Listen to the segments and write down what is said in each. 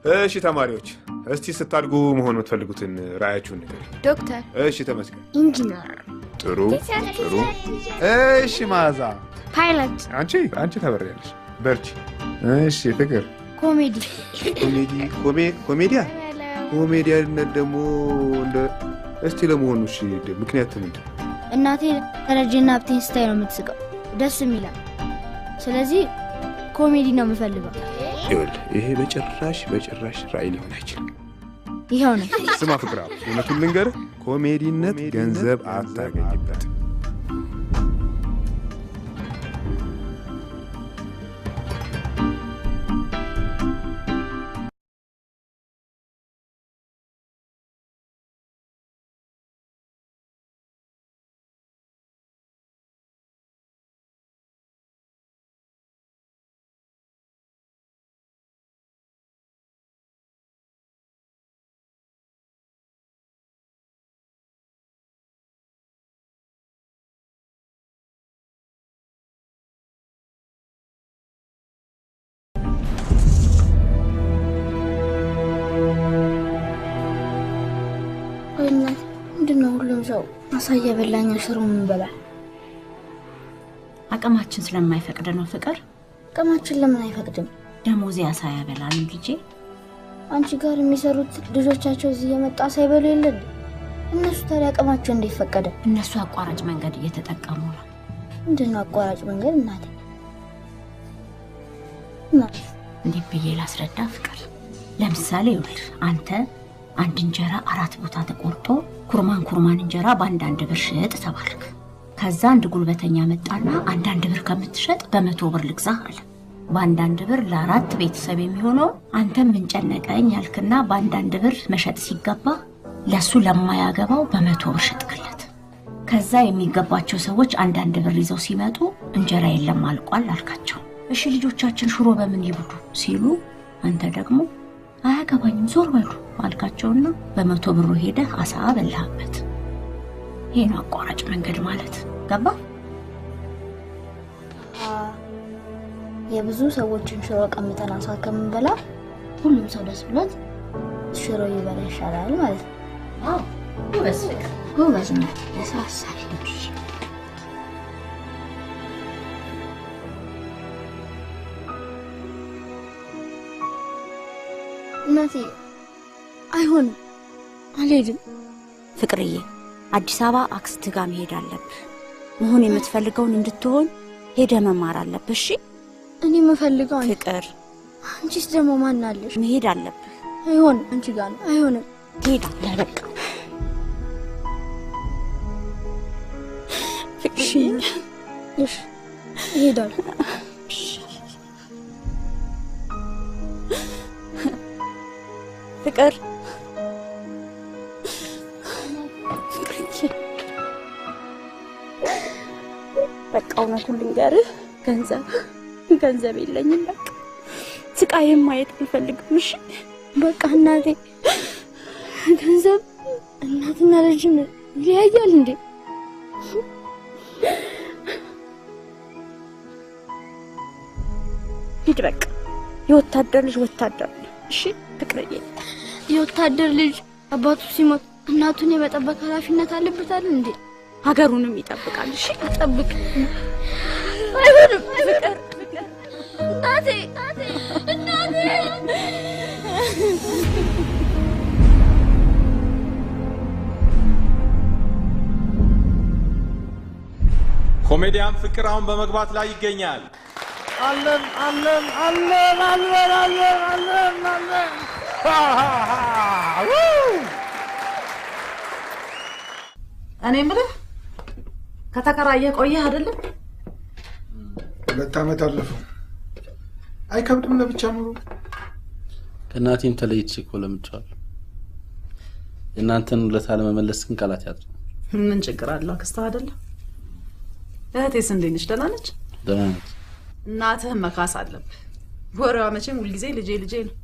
እሺ ተማሪዎች እስቲ ስታድጉ መሆን የምትፈልጉትን ራእያችሁን ንገሩኝ። ዶክተር። እሺ ተመስገን። ኢንጂነር። ጥሩ ጥሩ። እሺ ማዛ። ፓይለት። አንቺ ተበሪያለሽ። በርቺ። እሺ ፍቅር። ኮሜዲ። ኮሜዲ ኮሜዲያን። ኮሜዲያንነት ደግሞ እንደ እስቲ ለመሆኑ እሺ ምክንያት ምንድን ነው? እናቴ ደረጀና ሀብቴን ስታይ ነው የምትስቀው፣ ደስ የሚላል። ስለዚህ ኮሜዲ ነው የምፈልገው። ይኸውልህ ይሄ በጭራሽ በጭራሽ ራእይ ሊሆን አይችልም። ይኸው ነው። ስማ ፍቅር፣ እውነቱን ልንገርህ፣ ኮሜዲነት ገንዘብ አታገኝበትም። ሁሉም ሰው አሳ እየበላኝ ሽሮ ምን በላ? አቅማችን ስለማይፈቅድ ነው ፍቅር። አቅማችን ለምን አይፈቅድም? ደሞዝ አሳ ያበላል ልጄ። አንቺ ጋር የሚሰሩት ልጆቻቸው እዚህ እየመጡ አሳ ይበሉ የለ እንዴ? እነሱ ታዲያ አቅማቸው እንዴት ፈቀደ? እነሱ አቋራጭ መንገድ እየተጠቀሙ ነው። ምንድነው አቋራጭ መንገድ እናቴ? እንዴት ብዬ ላስረዳ ፍቅር? ለምሳሌ ይኸውልህ አንተ አንድ እንጀራ አራት ቦታ ተቆርጦ ኩርማን ኩርማን እንጀራ በአንዳንድ ብር ሽጥ ተባልክ። ከዛ አንድ ጉልበተኛ መጣና አንዳንድ ብር ከምትሸጥ በ100 ብር ልግዛ አለ። በአንዳንድ ብር ለአራት ቤተሰብ የሚሆነው አንተም ምን ጨነቀኝ ያልክና በአንዳንድ ብር መሸጥ ሲገባ ለሱ ለማያገባው በ100 ብር ሸጥክለት። ከዛ የሚገባቸው ሰዎች አንዳንድ ብር ይዘው ሲመጡ እንጀራ የለም አልቋል አልካቸው። እሺ ልጆቻችን ሽሮ በምን ይብሉ ሲሉ አንተ ደግሞ አያገባኝም ዞር በሉ አልካቸውና በ100 ብሩ ሄደህ አሳ በላህበት። ይሄ ነው አቋራጭ መንገድ ማለት። ገባ? የብዙ ሰዎችን ሽሮ ቀምተን አሳ ከምንበላ ሁሉም ሰው ደስ ብሎት ሽሮ ይበላ ይሻላል ማለት ነው። አዎ ጎበዝ ፍቅር፣ ጎበዝ ነው። የሰው አሳቢ ነሽ። እናቴ አይሆንም፣ አልሄድም። ፍቅርዬ አዲስ አበባ አክስትህ ጋር መሄድ አለብህ። መሆን የምትፈልገውን እንድትሆን ሄደህ መማር አለብህ። እሺ? እኔ የምፈልገው ፍቅር። አንቺስ ደግሞ ማን አለሽ? መሄድ አለብህ። አይሆንም፣ አንቺ ጋር ነው። አይሆንም፣ ትሄዳለህ። በቃ ፍቅርዬ። እሺ እሄዳለሁ። ፍቅር በቃ እውነቱን ልንገርህ፣ ገንዘብ የለኝም። በቃ ስቃዬን ማየት አልፈልግም። እሺ በቃ እናቴ፣ ገንዘብ እናትና ልጅን ይለያያል እንዴ? ሂድ በቃ። የወታደር ልጅ ወታደር ነው። እሺ ፍቅርዬ፣ የወታደር ልጅ አባቱ ሲሞት እናቱን የመጠበቅ ኃላፊነት አለበታል እንዴ? ሀገሩንም ይጠብቃል። እሺ ጠብቅ። አይሆንም ፍቅር። እናቴ እናቴ። ኮሜዲያን ፍቅር አሁን በመግባት ላይ ይገኛል። አለን አለን አለን አለን አለን አለን አለን። እኔ የምልህ ከተከራየህ ቆየህ አይደለም? 2 ዓመት አለፈው። አይከብድም ለብቻ ኑሮ? ከእናቴም ተለይቼ እኮ ለምጄዋለሁ። የእናንተን ውለታ ለመመለስ ግን ቃላት ያጥራል። ምን ችግር አለው? አክስትህ አይደለም? እህቴስ እንዴት ነች? ደህና ነች? ደህና ነች። እናትህን መካስ አለብህ። ወሬዋ መቼም ሁልጊዜ ልጄ ልጄ ነው።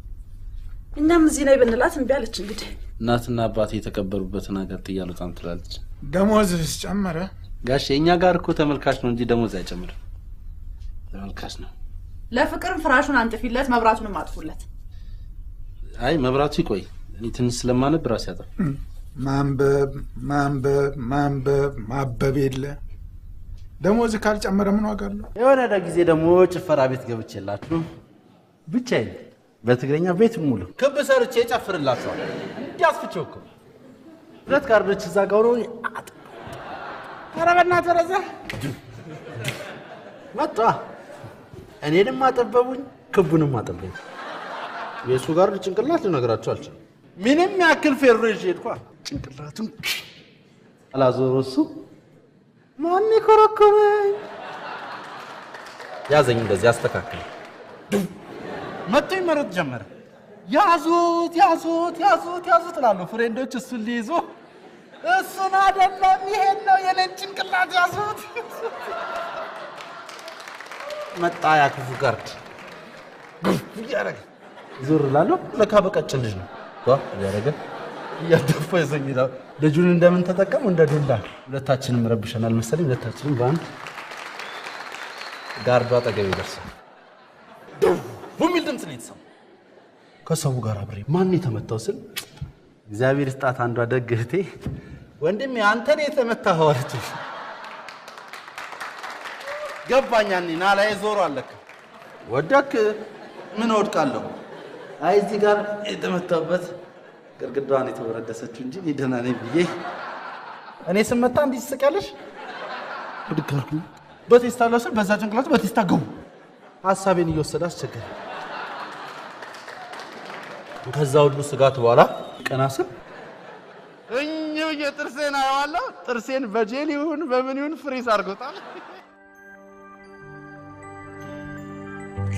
እኛም እዚህ ላይ ብንላት እምቢ አለች። እንግዲህ እናትና አባቴ የተቀበሩበትን ሀገር ጥዬ አልወጣም ትላለች። ደሞዝህስ ጨመረ? ጋሼ እኛ ጋር እኮ ተመልካች ነው እንጂ ደሞዝ አይጨምርም። ተመልካች ነው። ለፍቅርም ፍራሹን አንጥፊለት፣ መብራቱንም አጥፉለት። አይ መብራቱ ይቆይ፣ እኔ ትንሽ ስለማነብ ራሴ ያጠፋ። ማንበብ ማንበብ ማንበብ ማበብ የለ። ደሞዝ ካልጨመረ ምን ዋጋ አለው? የሆነ ጊዜ ደግሞ ጭፈራ ቤት ገብቼላችሁ ብቻዬን በትግረኛ ቤት ሙሉ ክብ ሰርቼ ጨፍርላችኋለሁ። እንዲያስፍቼው እኮ ሁለት ካርዶች እዛ ጋር ሆነው ኧረ በእናትህ ወደዛ መጣ። እኔንም አጠበቡኝ፣ ክቡንም አጠበቡኝ። የእሱ ጋር ጭንቅላት ልነግራችሁ አልችልም። ምንም ያክል ፌሮ ይዤ ሄድኳ። ጭንቅላቱን አላዞሮ እሱ ማን የኮረኮረኝ ያዘኝ፣ እንደዚህ አስተካከለ። መጥቶ መሮጥ ጀመረ። ያዙት ያዙት ያዙት ያዙት እላለሁ። ፍሬንዶች እሱን ሊይዙ እሱን አይደለም ይሄን ነው የኔን ጭንቅላት ያዙት። መጣ ያ ክፉ ጋርድ እያደረገ ዞር እላለሁ። ለካ በቀጭን ልጅ ነው እያደረገ እያደፋ ይዞኝ ይላል። ልጁን እንደምን ተጠቀሙ እንደ ዱላ። ሁለታችንም ረብሸናል መሰለኝ። ሁለታችንም በአንድ ጋርዱ አጠገብ ይደርሳል። የሚል ድምፅ ነው የተሰማው። ከሰው ጋር አብሬ ማን የተመታው ስል እግዚአብሔር ይስጣት አንዷ ደግ እህቴ ወንድሜ አንተ ነህ የተመታኸው አለችኝ። ገባኝ። ያኔ ናላዬ ዞሮ አለካ ወደክ ምን እወድቃለሁ? አይ እዚህ ጋር የተመታበት ግድግዳዋን የተወረደሰችው እንጂ እኔ ደህና ነኝ ብዬ እኔ ስመታ እንዲህ ትስቂያለሽ? ብድግ አልኩኝ። በቴስታ ለስል በዛ ጭንቅላቱ በቴስታ ገቡ። ሀሳቤን እየወሰደ አስቸገረ። ከዛ ሁሉ ስጋት በኋላ ቀና ስል እኝው የጥርሴን አየዋለሁ። ጥርሴን በጄል ይሁን በምን ይሁን freeze አድርጎታል።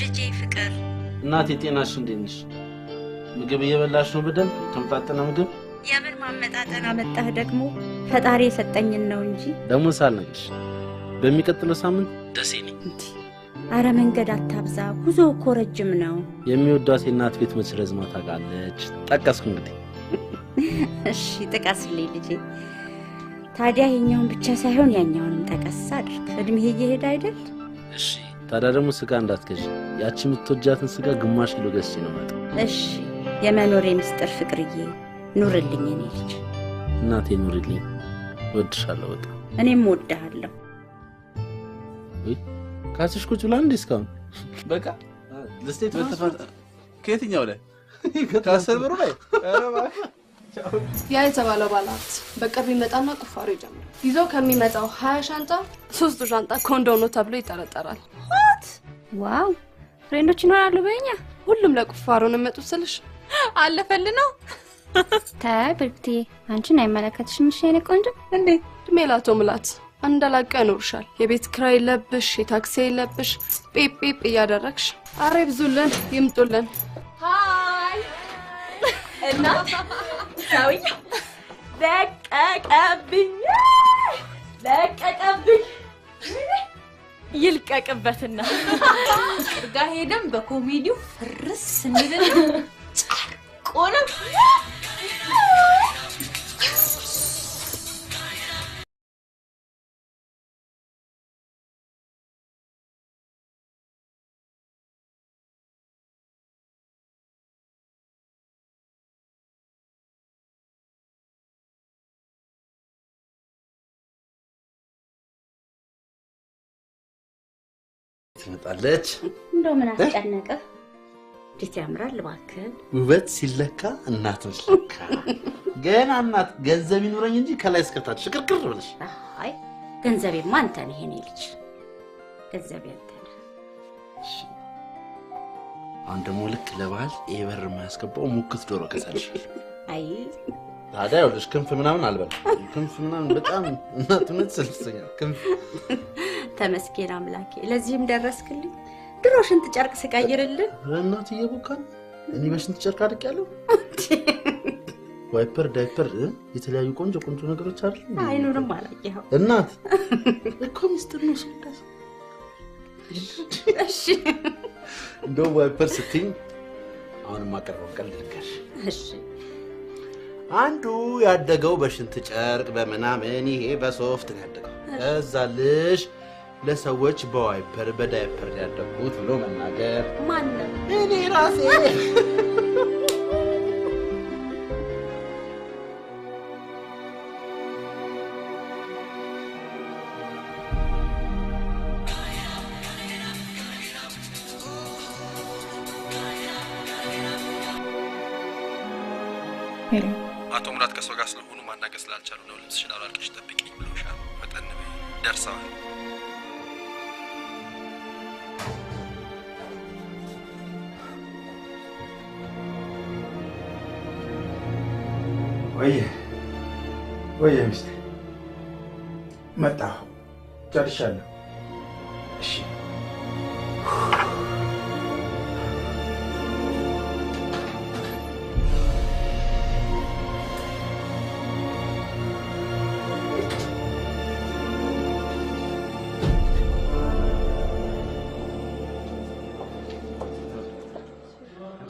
ልጄ ፍቅር። እናቴ ጤናሽ እንዴት ነሽ? ምግብ እየበላሽ ነው በደንብ? የተመጣጠነ ምግብ? የምን ማመጣጠን አመጣህ ደግሞ? ፈጣሪ የሰጠኝን ነው እንጂ። ደግሞ ሳልነግርሽ በሚቀጥለው ሳምንት ደሴ ነኝ። አረ መንገድ አታብዛ፣ ጉዞ እኮ ረጅም ነው። የሚወዷት የእናት ቤት መች ረዝማ ታውቃለች። ጠቀስኩ እንግዲህ። እሺ ጥቀስልኝ ልጄ። ታዲያ ይሄኛውን ብቻ ሳይሆን ያኛውንም ጠቀስ አድርግ። እድሜህ እየሄደ አይደል? እሺ ታዲያ ደግሞ ስጋ እንዳትገዢ። ያቺ የምትወጃትን ስጋ ግማሽ ኪሎ ገዝቼ ነው የምመጣው። እሺ የመኖሬ ምስጢር ፍቅርዬ፣ ኑርልኝ የኔ ልጅ። እናቴ ኑርልኝ፣ እወድሻለሁ በጣም። እኔም እወድሃለሁ። ወይ ካስሽ ቁጭ ብላ እንዴ እስካሁን? በቃ ልስቴት ከየትኛው ላይ ከ10 ብሩ ላይ? ኧረ እባክህ ያ የተባለው ባለሀብት በቅርብ ይመጣና ቁፋሮ ይጀምራል። ይዞ ከሚመጣው 20 ሻንጣ 3ቱ ሻንጣ ኮንዶም ነው ተብሎ ይጠረጠራል። What wow! Friend ኦች ይኖራሉ በእኛ። ሁሉም ለቁፋሮ ነው የሚመጡት ስልሽ አለፈል ነው። ተይ ብርክትዬ፣ አንቺን አይመለከትሽም። እሺ የኔ ቆንጆ። እንዴ እድሜ ላቶ ሙላት አንዳላቀ ይኖርሻል። የቤት ኪራይ የለብሽ፣ የታክሲ የለብሽ፣ ጴ ጴ እያደረግሽ። አረ ይብዙልን ይምጡልን። Hi እና ሰውዬው ለቀቀብኝ ለቀቀብኝ። ይልቀቅበትና ጋ ሄደን በኮሜዲው ፍርስ እንልና ጨርቆ ነው። ትመጣለች። እንደው ምን አስጨነቀህ? እንዴት ያምራል እባክህ። ውበት ሲለካ እናት ነች ለካ። ገና እናት ገንዘብ ይኑረኝ እንጂ ከላይ እስከታች ሽክርክር ብለሽ። አይ ገንዘቤማ አንተ ነህ የኔ ልጅ፣ ገንዘቤ አንተ ነህ። አሁን ደግሞ ልክ ለበዓል ይሄ በር የማያስገባው ሙክት ዶሮ ገዛልሽ። አይ ታዲያ ይኸውልሽ ክንፍ ምናምን አልበላም። ክንፍ ምናምን በጣም እናት እውነት ስልስኛል። ክንፍ ተመስገን አምላኬ፣ ለዚህም ደረስክልኝ። ድሮ ሽንት ጨርቅ ስቀይርልህ እናትዬ ቦካን እኔ በሽንት ጨርቅ አድቄያለሁ። Wiper፣ diaper፣ የተለያዩ ቆንጆ ቆንጆ ነገሮች አይደል? አይኑንም አላየኸው እናት እኮ ሚስጥር ነው። ሰው እሺ እንደው wiper ስትይኝ አሁን የማቀርበውን ቀልድ ልንገርሽ። እሺ አንዱ ያደገው በሽንት ጨርቅ በምናምን ይሄ በሶፍት ነው ያደገው። እዛልሽ ለሰዎች በ wiper በ diaper ያደግኩት ብሎ መናገር ማነው? እኔ ራሴ። Hello። አቶ ሙላት ከሰው ጋር ስለሆኑ ማናገር ስላልቻሉ ነው ልብስሽን አውላልቀሽ ጠብቂኝ ብለውሻል። ፈጠን በይ፣ ደርሰዋል። ወይ ወይ ሚስቴ መጣሁ፣ ጨርሻለሁ። እሺ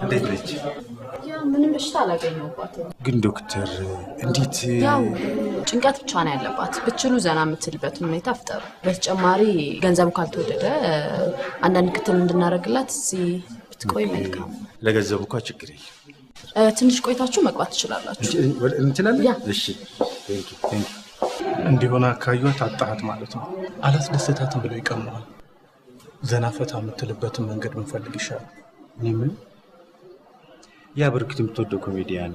እንዴት ነች? ያ ምንም በሽታ አላገኘሁባትም። ግን ዶክተር እንዴት? ያው ጭንቀት ብቻ ነው ያለባት። ብችሉ ዘና የምትልበትን ሁኔታ ፍጠሩ። በተጨማሪ ገንዘቡ ካልተወደደ አንዳንድ ክትል እንድናደርግላት እዚህ ብትቆይ መልካም። ለገንዘቡ እንኳ ችግር የለም። ትንሽ ቆይታችሁ መግባት ትችላላችሁ። እንችላለን። Yeah። እሺ thank you thank you። እንዲሆነ አካባቢዋ ታጣሃት ማለት ነው። አላስደሰታትም ብለው ይቀሙሃል። ዘና ፈታ የምትልበትን መንገድ ብንፈልግ ይሻላል። እኔ የምልህ ያ በርክት የምትወደው ኮሜዲያን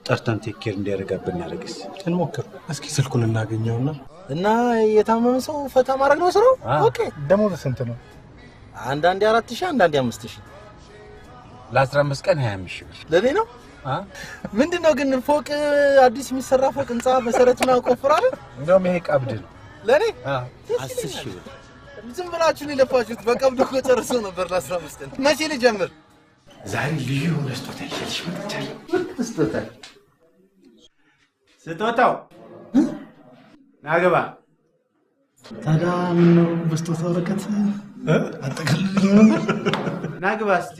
ጠርተን take care እንዲያደርጋት ብናደርግስ? እንሞክር እስኪ ስልኩን እናገኘውና እና የታመመ ሰው ፈታ ማድረግ ነው ስራው። Okay። ደሞዝ ስንት ነው? አንዳንዴ 4000 አንዳንዴ 5000። ለ15 ቀን 25 ሺህ ብር ለኔ ነው። ምንድነው ግን ፎቅ አዲስ የሚሰራ ፎቅ ህንጻ መሰረቱን አቆፍራለሁ። እንደውም ይሄ ቀብድ ነው ለኔ 10 ሺህ ብር። ዝም ብላችሁ ነው የለፋችሁት። በቀብድ እኮ ጨርሶ ነበር ለ15 ቀን። መቼ ልጀምር? ዛሬ ልዩ የሆነ ስጦታ ይዤልሽ መጥቻለሁ። ስጦታ? ስጦታው ናግባ። ታዲያ ምነው በስጦታ ወረቀት አጠቃልልኝ ነበር? ናግባ እስቲ።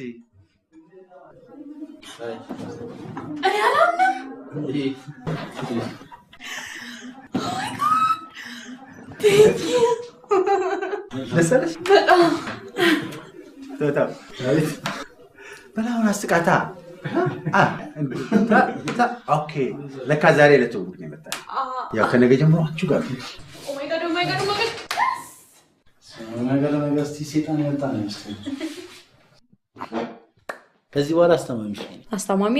እኔ አላምንም። ደስ አለሽ? በጣም። ስጦታው በላሁን አስቃታ። Okay ለካ ዛሬ ለትውውቅ ነው የመጣው። ያው ከነገ ጀምሮ አንቺ ጋር Oh my God, oh my God, oh my God. ነገር ነገር እስቲ ሴጣን የመጣ ነው ይመስለኝ። ከዚህ በኋላ አስታማሚሽ ነኝ። አስታማሚ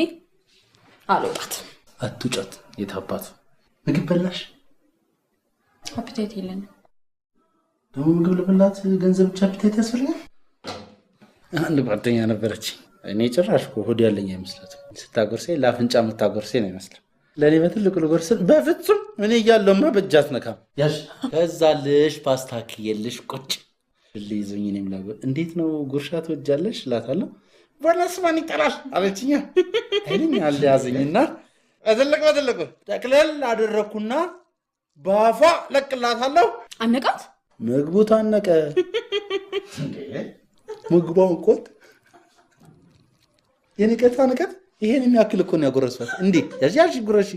አልወጣት። አትውጫት። የታባቱ ምግብ በላሽ? Appetite የለንም። ደግሞ ምግብ ለመብላት ገንዘብ ብቻ appetite ያስፈልጋል? አንድ ጓደኛ ነበረች። እኔ ጭራሽ እኮ ሆድ ያለኝ አይመስላትም። ስታጎርሴ ለአፍንጫ የምታጎርሴ ነው ይመስላል። ለእኔ በትልቁ ልጎርስ በፍጹም እኔ እያለሁማ በእጅ አትነካም። ያሽ ከዛልሽ ፓስታ ክየልሽ ቁጭ ልይዞኝ እኔም ላጎር እንዴት ነው ጉርሻ ትወጃለሽ እላታለሁ። በለስ ማን ይጠላል አለችኛ። ኃይለኛ አልያዘኝና በትልቅ በትልቁ ጠቅለል አደረግኩና በአፏ ለቅላታለሁ። አነቃት። ምግቡ ታነቀ። ምግቧን ቆጥ የንቀቷ ንቀት ይሄን የሚያክል እኮ ነው ያጎረሷት። እንዲህ ያሽ ጉረሺ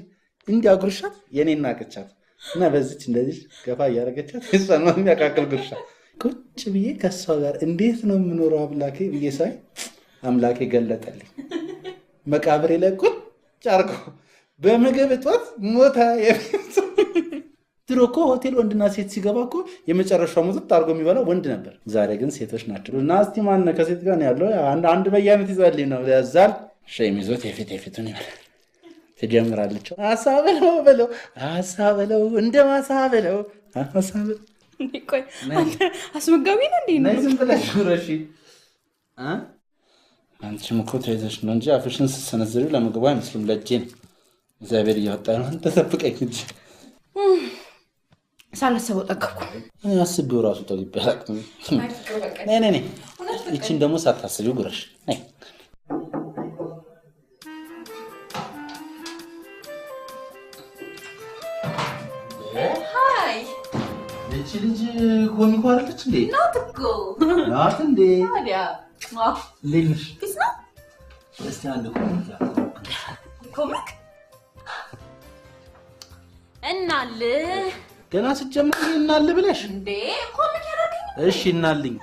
እንዲህ አጉርሻት የኔን ናቀቻት እና በዚች እንደዚህ ገፋ እያደረገቻት እሷን ነው የሚያካክል ጉርሻ። ቁጭ ብዬ ከእሷ ጋር እንዴት ነው የምኖረው አምላኬ ብዬ ሳይ አምላኬ ገለጠልኝ። መቃብሬ ላይ ቁጭ አድርጎ በምግብ እጦት ሞተ። ድሮ እኮ ሆቴል ወንድና ሴት ሲገባ እኮ የመጨረሻው ሙጥጥ አድርጎ የሚበላው ወንድ ነበር። ዛሬ ግን ሴቶች ናቸው። እና እስቲ ማን ከሴት ጋር ነው ያለው? አንድ በየዓመት ይዛልኝ ነው ያዛል። ሸም ይዞት የፊት የፊቱን ይበላል። ትጀምራለች። አሳ በለው በለው አሳ በለው እንደ ማሳ በለው አሳ በለው። ቆይ አንተ አስመጋቢ ነህ እንዴ? ነይ ዝም ብለሽ ጉረሺ። አንቺም እኮ ተይዘሽ ነው እንጂ አፍሽን ስትሰነዝሪው ለምግቡ አይመስልም፣ ለእጄ ነው። እግዚአብሔር እያወጣ ነው። አንተ ጠብቀኝ እንጂ ሳላስበው ጠገብኩ። እኔ አስቤው ራሱ ጠግቤ አላውቅም። ነይ ነይ ነይ፣ ይቺን ደግሞ ሳታስቢው ጉረሽ። ነይ Hi። ይቺ ልጅ ኮሚኮ አይደለች እንዴ? ናት እኮ። ናት እንዴ? ታዲያ እንዴት ነሽ? Peace ነው። እስቲ አንድ comic Comic እናልህ ገና ስትጀምሪ እናልህ ብለሽ እንዴ? Comic ያደርገኝ። እሺ እናልኝ።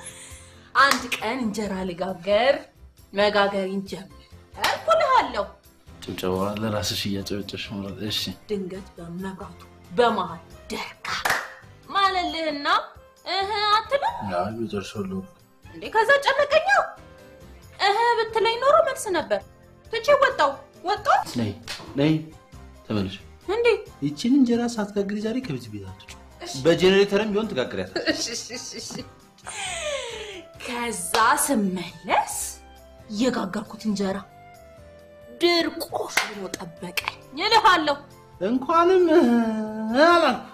አንድ ቀን እንጀራ ልጋገር መጋገሪን ጀምር እልኩልሃለሁ። ጭብጨባ ለራስሽ እያጨበጨብሽ ማለት እሺ። ድንገት በመብራቱ በመሃል ደርቃ ማለልህና እህ አትልም አይ እጨርሳለሁ እንዴ? ከዛ ጨነቀኛ። እህ ብትለኝ ኖሮ መልስ ነበር። ትቼ ወጣሁ። ወጣሁ። ነይ ነይ ተመለሽ። እንዴ ይቺን እንጀራ ሳትጋግሪ ዛሬ ከቤት ቤት አትወጪም። በጄኔሬተርም ቢሆን ትጋግሪያታለሽ። እሺ እሺ። ከዛ ስመለስ የጋገርኩት እንጀራ ድርቆሽ ሆኖ ጠበቀኝ እልሃለሁ። እንኳንም አላልኩ።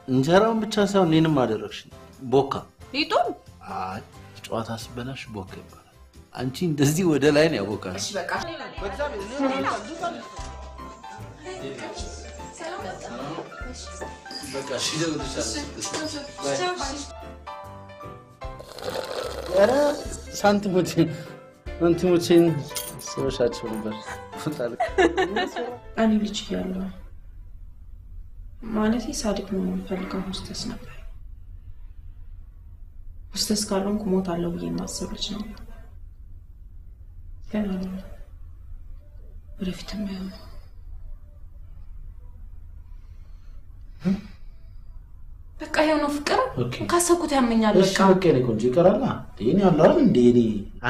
እንጀራውን ብቻ ሳይሆን እኔንም አደረግሽኝ። ቦካ ሊጡን አይ ጨዋታ ስበላሽ ቦካ ይባላል። አንቺ እንደዚህ ወደ ላይ ነው ያቦካሽ። እሺ በቃ በቃ እሺ እደውልልሻለሁ። ኧረ ሳንቲሞቼን ስበሻቸው ነበር። እኔ ልጅ እያለሁ ማለቴ ሳድግ ነው የምፈልገው ሆስተስ ነበር። ሆስተስ ካልሆንኩ እሞታለሁ ብዬ የማስብ ልጅ ነበር። ግን አልሆነም። ወደፊትም አይሆንም። በቃ ይኸው ነው ፍቅር። ካሰብኩት ያመኛል። እሺ በቃ የእኔ ቆንጆ ይቀራላ። እኔ አለሁ አይደል እንዴ? እኔ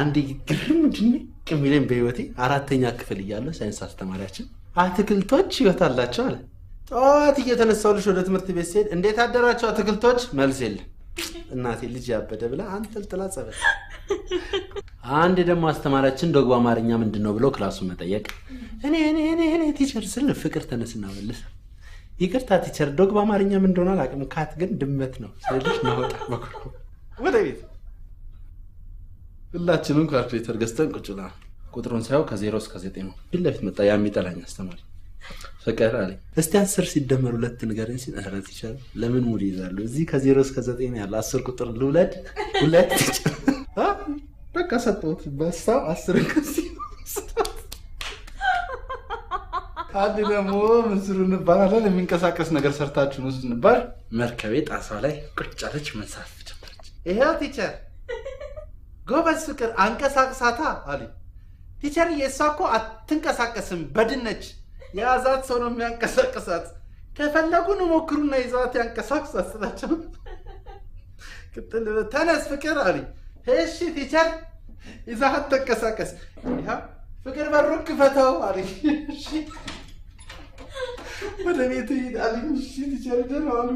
አንዴ ግርም ድንቅ የሚለኝ በህይወቴ 4ኛ ክፍል እያለሁ ሳይንስ አስተማሪያችን አትክልቶች ህይወት አላቸው አለ። ጠዋት እየተነሳሁልሽ ወደ ትምህርት ቤት ስሄድ እንዴት አደራችሁ አትክልቶች? መልስ የለም። እናቴ ልጅ ያበደ ብላ አንጠልጥላ ጸበል። አንድ ደግሞ አስተማሪያችን dog በአማርኛ ምንድነው ብሎ class ኡን መጠየቅ። እኔ እኔ እኔ እኔ teacher ስል ፍቅር ተነስና መልስ። ይቅርታ teacher dog በአማርኛ ምን እንደሆነ አላውቅም፣ cat ግን ድመት ነው ስልሽ ናወጣ በኩል ወደ ቤት። ሁላችንም ካልኩሌተር ገዝተን ቁጭ ብለናል። ቁጥሩን ሳየው ከ0 እስከ 9 ነው። ፊት ለፊት መጣ ያ የሚጠላኝ አስተማሪ። ፍቅር አለኝ እስቲ 10 ሲደመር 2 ንገረኝ ሲል ኧረ teacher ለምን mood ይዛሉ? እዚህ ከ0 እስከ 9 ነው ያለው። 10 ቁጥር ልውለድ 2 teacher በቃ ሰጠሁት። በሳው 10 ከዚህ አንድ ደግሞ ምስሩ እንባላለን። የሚንቀሳቀስ ነገር ሰርታችሁ ነው ስንባል መርከቤ ጣሳ ላይ ቁጭ አለች፣ መንሳፈፍ ጀመረች። ይሄው teacher ጎበዝ ፍቅር አንቀሳቅሳታ አለኝ። teacher የእሷ እኮ አትንቀሳቀስም በድን ነች። የያዛት ሰው ነው የሚያንቀሳቅሳት። ከፈለጉ ነው ሞክሩና ይዘዋት ያንቀሳቅሳት ስላቸው ቅጥል ተነስ ፍቅር አለኝ። እሺ teacher ይዛት ተንቀሳቀስ። ይሄው ፍቅር በሩን ክፈተው አለኝ። እሺ ወደ ቤት ሂድ አለኝ። እሺ teacher ደህና ዋሉ።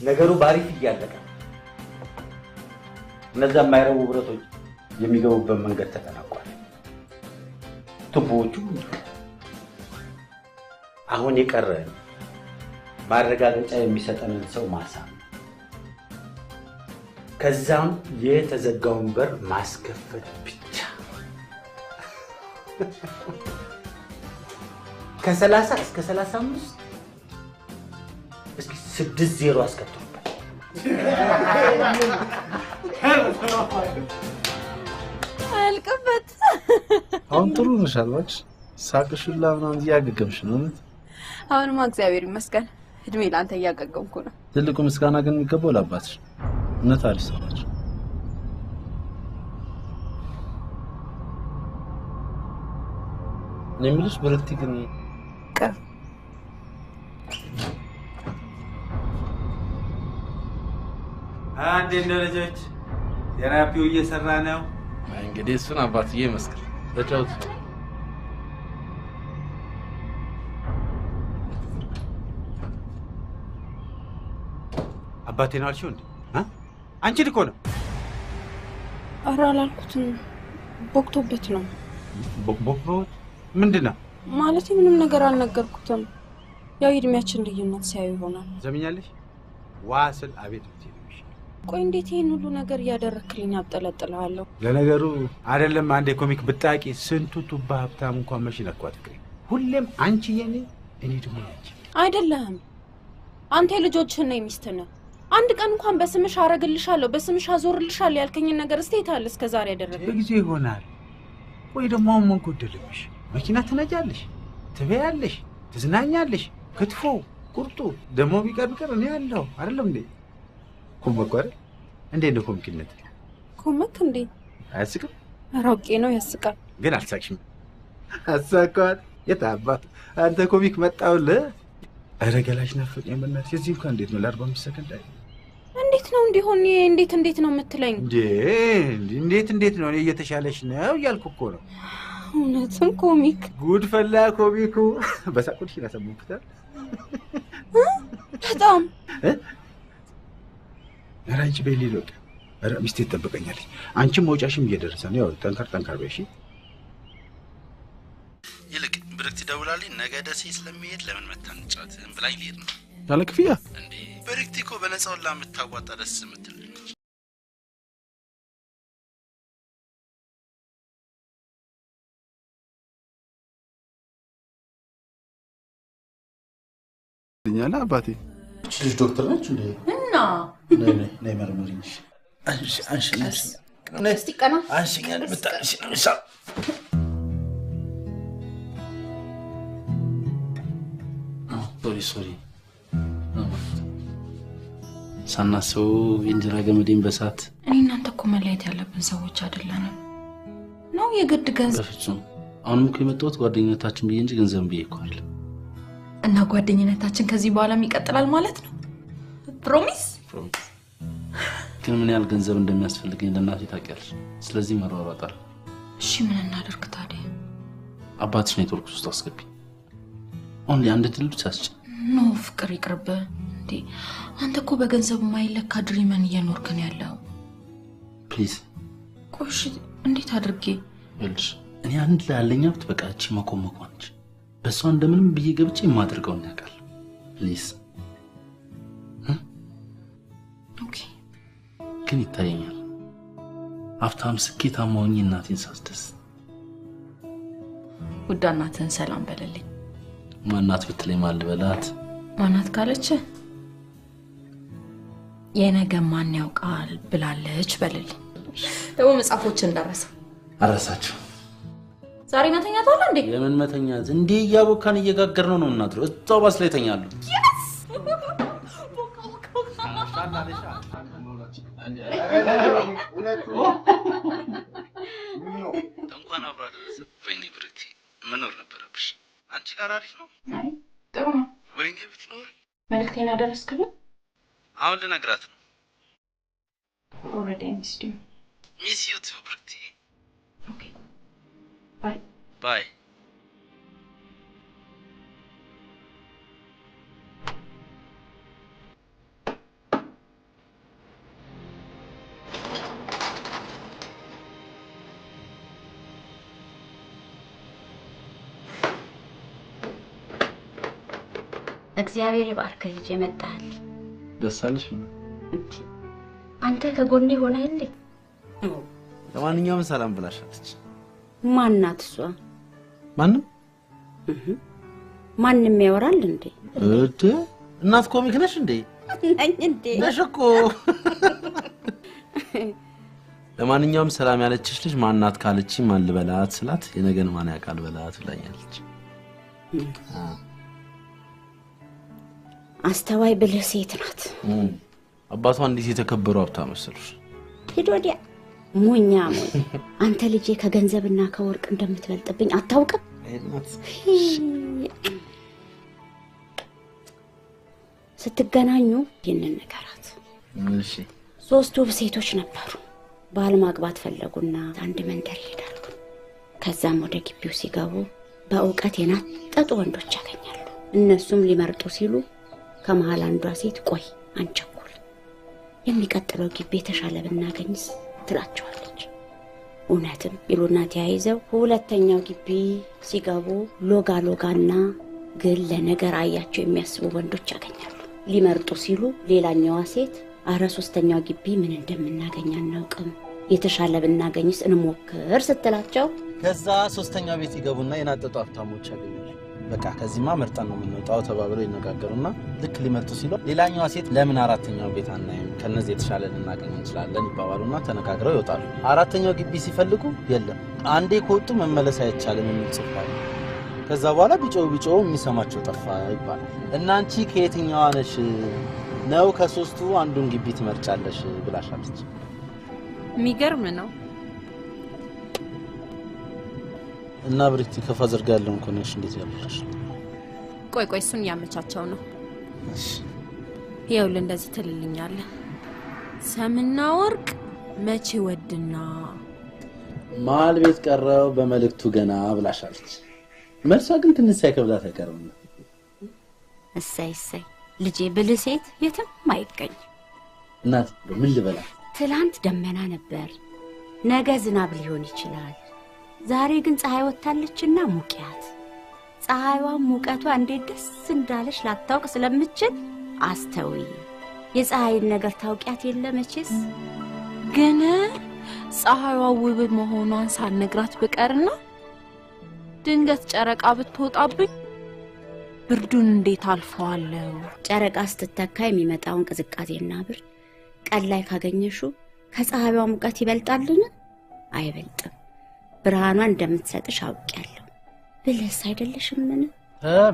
ነገሩ ባሪፍ እያለቀ እነዛ የማይረቡ ብረቶች የሚገቡበት መንገድ ተጠናቋል። ቱቦዎቹ አሁን የቀረ ማረጋገጫ የሚሰጠንን ሰው ማሳመን፣ ከዛም የተዘጋውን በር ማስከፈት ብቻ። ከ30 እስከ 35 እስኪ 6 ዜሮ አስከትሉበት። አልቀበት። አሁን ጥሩ ነሽ አልባክሽ። ሳቅሽ ሁላ ምናምን እያገገምሽ ነው። እውነት አሁንማ እግዚአብሔር ይመስገን እድሜ ለአንተ እያገገምኩ ነው። ትልቁ ምስጋና ግን የሚገባው ለአባትሽ። እውነት አሪፍ ሰው ናቸው። እኔ የምልሽ ብርክቲ ግን አንዴ እንደ ልጆች ቴራፒው እየሰራ ነው። እንግዲህ እሱን አባትዬ ይመስክር። ተጫውት። አባቴ ነው አልሽው እንዴ? አንቺን እኮ ነው። ኧረ አላልኩትም። ቦክቶበት ነው። ቦክቶበት ምንድን ነው? ማለቴ ምንም ነገር አልነገርኩትም። ያው የእድሜያችን ልዩነት ሲያዩ ይሆናል። ዘምኛለሽ ዋ ስል አቤት ብትይ ነው የሚሻለው። ቆይ እንዴት ይሄን ሁሉ ነገር እያደረክልኝ አብጠለጥልሃለሁ? ለነገሩ አይደለም አንድ የኮሚክ ብጣቂ ስንቱ ቱባ ሀብታም እንኳን መች ነኳት ፍቅሬ። ሁሌም አንቺ የኔ እኔ ደግሞ ያንቺ። አይደለህም። አንተ የልጆችህን ነው የሚስትህ ነህ። አንድ ቀን እንኳን በስምሽ አረግልሻለሁ በስምሽ አዞርልሻለሁ ያልከኝን ነገር እስቲ የት አለ እስከ ዛሬ ያደረግከው? በጊዜው ይሆናል። ወይ ደግሞ አሁን ምን ጎደለብሽ? መኪና ትነጃለሽ፣ ትበያለሽ፣ ትዝናኛለሽ። ክትፎ ቁርጡ ደግሞ ቢቀር ቢቀር እኔ አለሁ አይደለም እንዴ? ኮመኩ አይደል እንዴ? ነው ኮሚክነት ኮመክ እንዴ? አያስቅም? ራውቄ ነው ያስቃል። ግን አልሳቅሽም። አሳቀዋል። የት አባቱ አንተ ኮሚክ መጣሁልህ። ኧረ ገላሽ ናፈቀኝ በእናትሽ። እዚህ እንኳን እንዴት ነው ለ45 ሰከንድ? አይ እንዴት ነው እንዲሆን? እንዴት እንዴት ነው የምትለኝ? እንዴ እንዴት እንዴት ነው? እኔ እየተሻለሽ ነው እያልኩ እኮ ነው። እውነትም comic ጉድ ፈላ comic ኡ። በሳቁልሽ ያሰሙብታል። በጣም ኧረ አንቺ በይ ልሂድ በቃ። ኧረ ሚስቴ ትጠብቀኛለች። አንቺም መውጫሽም እየደረሰ ነው። ያው ጠንከር ጠንከር በይ እሺ። ይልቅ ብርክቲ ደውላልኝ ነገ ደሴ ስለሚሄድ ለምን መታንጫትም ብላኝ ልሄድ ነው። ያለ ክፍያ እንዴ ብርክቲ እኮ በነፃ ሁላ የምታዋጣ ደስ የምትል ነች። ልኛላ አባቴ እቺ ልጅ ዶክተር ነች እንዴ? እና ነይ ነይ ነይ መርምሪኝ። አንሺ አንሺ አንሺ እስቲ ቀና አንሺ ቀና ብታንሺ ነው የሚሻለው። Sorry sorry ሳናስበው የእንጀራ ገመዴን በሳት። እኔ እናንተ እኮ መለየት ያለብን ሰዎች አይደለንም። ነው የግድ ገንዘብ በፍጹም። አሁንም እኮ የመጣሁት ጓደኝነታችን ብዬ እንጂ ገንዘብ ብዬ እኮ አይደለም። እና ጓደኝነታችን ከዚህ በኋላም ይቀጥላል ማለት ነው? Promise? Promise። ግን ምን ያህል ገንዘብ እንደሚያስፈልገኝ ለእናቴ ታውቂያለሽ። ስለዚህ መሯሯጣል። እሺ ምን እናደርግ ታዲያ? አባትሽ ኔትወርክ ውስጥ አስገቢ። Only አንድ ድል ብቻ አስችል። No ፍቅር ይቅርብ እንዴ። አንተ እኮ በገንዘብ የማይለካ dream ን እየኖርክ ነው ያለው። Please። ቆይ እሺ እንዴት አድርጌ? ይኸውልሽ እኔ አንድ ላይ ያለኝ ሀብት በቃ እቺ መኮመኳ ነች። በእሷ እንደምንም ብዬ ገብቼ የማደርገውን ያውቃል። Please። Okay። ግን ይታየኛል ሀብታም ስኬታማ ሆኜ እናቴን ሳስደስት። ውዳ እናትህን ሰላም በለልኝ። ማናት ብትለኝ ማን ልበላት? ማናት ካለች የነገ ማን ያውቃል ብላለች በልልኝ። ደግሞ መጽሐፎችን እንዳረሳ አረሳቸው። ዛሬ መተኛት አለ እንዴ? የምን መተኛት እንዴ? እያቦካን እየጋገርን ነው የምናድረው። እዛው ባስ ላይ ተኛሉ። እንኳን አብሮ አደረሰ። ወይኔ ብርክቲ መኖር ነበረብሽ። አንቺ ጋር አሪፍ ነው። አይ ጥሩ ነው። ወይኔ ብትኖር። መልዕክቴን አደረስክልኝ? አሁን ልነግራት ነው። Already I missed you. Miss you too ብርክቲ። Okay bye Bye። እግዚአብሔር ይባርክህ ልጄ፣ መጣህ። ደስ አለሽ? አንተ ከጎኔ ሆነህልኝ። ለማንኛውም ሰላም ብላሻለች። ማናት እሷ? ማንም ማንም ያወራል እንዴ? እድ እናት comic ነሽ እንዴ? ነኝ እንዴ? ነሽ እኮ። ለማንኛውም ሰላም ያለችሽ ልጅ ማናት ካለች ማን ልበላት ስላት የነገን ማን ያውቃል በላት ብላኛለች። አስተዋይ ብልህ ሴት ናት። አባቷ እንዴት የተከበሩ ሀብታም መሰሉሽ። ሂድ ወዲያ ሞኛ ሞኝ። አንተ ልጄ ከገንዘብና ከወርቅ እንደምትበልጥብኝ አታውቅም? ስትገናኙ ይህንን ንገራት። እሺ። 3 ውብ ሴቶች ነበሩ። ባል ማግባት ፈለጉና አንድ መንደር ይሄዳሉ። ከዛም ወደ ግቢው ሲገቡ በእውቀት የናጠጡ ወንዶች ያገኛሉ። እነሱም ሊመርጡ ሲሉ ከመሃል አንዷ ሴት ቆይ አንቸኩል፣ የሚቀጥለው ግቢ የተሻለ ብናገኝስ ትላቸዋለች። እውነትም ይሉና ተያይዘው ሁለተኛው ግቢ ሲገቡ ሎጋ ሎጋና ግን ለነገር አያቸው የሚያስቡ ወንዶች ያገኛሉ። ሊመርጡ ሲሉ ሌላኛዋ ሴት አረ ሶስተኛው ግቢ ምን እንደምናገኝ አናውቅም፣ የተሻለ ብናገኝስ እንሞክር ስትላቸው ከዛ ሶስተኛው ቤት ይገቡና የናጠጡ ሀብታሞች ያገኛሉ። በቃ ከዚህማ መርጠን ነው የምንወጣው ተባብለው ይነጋገሩና ልክ ሊመርጡ ሲሉ ሌላኛዋ ሴት ለምን አራተኛው ቤት አናይም፣ ከነዚህ የተሻለ ልናገኝ እንችላለን ይባባሉና ተነጋግረው ይወጣሉ። አራተኛው ግቢ ሲፈልጉ የለም፣ አንዴ ከወጡ መመለስ አይቻልም የሚል ጽሑፍ አለ። ከዛ በኋላ ቢጮው ቢጮው የሚሰማቸው ጠፋ ይባላል። እና አንቺ ከየትኛዋ ነሽ ነው ከሶስቱ አንዱን ግቢ ትመርጫለሽ ብላሻለች። የሚገርም ነው። እና ብርክቲ ከ father ጋር ያለውን connection እንዴት ያለሽ? ቆይ ቆይ እሱን እያመቻቸው ነው። እሺ ይኸውልህ እንደዚህ ትልልኛለህ። ሰምና ወርቅ መቼ ወድና መሀል ቤት ቀረው በመልእክቱ ገና ብላሻለች። መልሷ ግን ትንሽ ሳይከብዳት አይቀርም። እሰይ እሰይ ልጄ፣ ብልህ ሴት የትም አይገኝ። እናት ምን ልበላት? ትላንት ደመና ነበር፣ ነገ ዝናብ ሊሆን ይችላል። ዛሬ ግን ፀሐይ ወጥታለችና ሙቂያት። ፀሐይዋም ሙቀቷ እንዴት ደስ እንዳለሽ ላታውቅ ስለምችል አስተውይ። የፀሐይን ነገር ታውቂያት የለ መቼስ። ግን ፀሐይዋ ውብ መሆኗን ሳልነግራት ብቀርና ድንገት ጨረቃ ብትወጣብኝ ብርዱን እንዴት አልፈዋለሁ? ጨረቃ ስትተካ የሚመጣውን ቅዝቃዜና ብርድ ቀን ላይ ካገኘሽው ከፀሐይዋ ሙቀት ይበልጣልን? አይበልጥም። ብርሃኗን እንደምትሰጥሽ አውቄያለሁ። ብልህስ አይደለሽምን?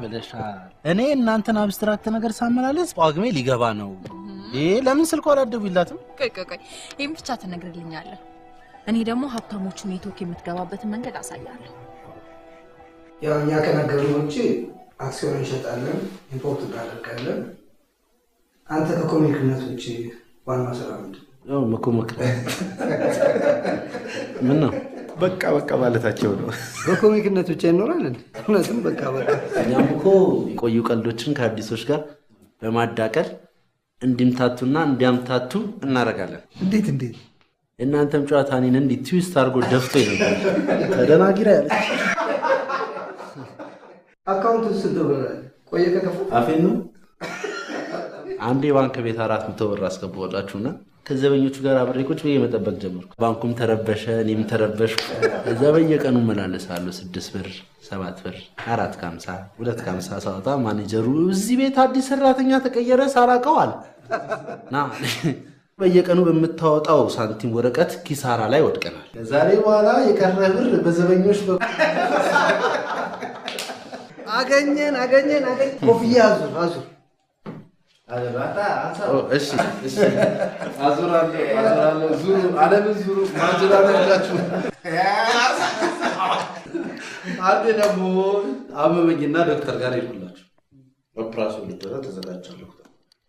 ብለሻል። እኔ እናንተን abstract ነገር ሳመላለስ ጳጉሜ ሊገባ ነው። ይሄ ለምን ስልኳ አላደውይላትም? ቆይ ቆይ ቆይ፣ ይሄን ብቻ ትነግርልኛለህ። እኔ ደግሞ ሀብታሞቹ ኔትወርክ የምትገባበትን መንገድ አሳያለሁ። ያው እኛ ከነገሩን ውጪ አክሲዮን እንሸጣለን፣ import እናደርጋለን። አንተ ከኮሚክነት ውጪ ዋና ስራ ምንድን ነው? መኮመክ። ምን ነው በቃ በቃ ማለታቸው ነው። በኮሚክነት ብቻ ይኖራል እንዴ? እውነትም በቃ በቃ። እኛም እኮ የቆዩ ቀልዶችን ከአዲሶች ጋር በማዳቀል እንዲምታቱና እንዲያምታቱ እናደርጋለን። እንዴት እንዴት? እናንተም ጨዋታ እኔን እንዲህ twist አድርጎ ደፍቶ ነበር። ተደናጊራ ያለች account ስንት ብር አለ? ቆየ ከከፈትክ? አፌን ነው። አንዴ ባንክ ቤት 400 ብር አስገባሁላችሁና ከዘበኞቹ ጋር አብሬ ቁጭ ብዬ መጠበቅ ጀመርኩ። ባንኩም ተረበሸ፣ እኔም ተረበሽኩ። እዛ በየቀኑ እመላለሳለሁ። 6 ብር፣ 7 ብር፣ 4.50፣ 2.50 ሳወጣ ማኔጀሩ እዚህ ቤት አዲስ ሰራተኛ ተቀየረ ሳላውቀው አለ። ና በየቀኑ በምታወጣው ሳንቲም ወረቀት ኪሳራ ላይ ወድቀናል። ከዛሬ በኋላ የቀረ ብር በዘበኞች አገኘን አገኘን አገኘን። ኮፍያ አዙር አዙር። እሺ እሺ፣ አዙራለሁ አዙራለሁ። ዙሩ ዓለምን ዙሩ፣ ማጅራት ያላችሁ። አንዴ ደግሞ አመመኝና ዶክተር ጋር ሄድኩላችሁ። ኦፕራሲዮን ልደረግ ተዘጋጅቻለሁ።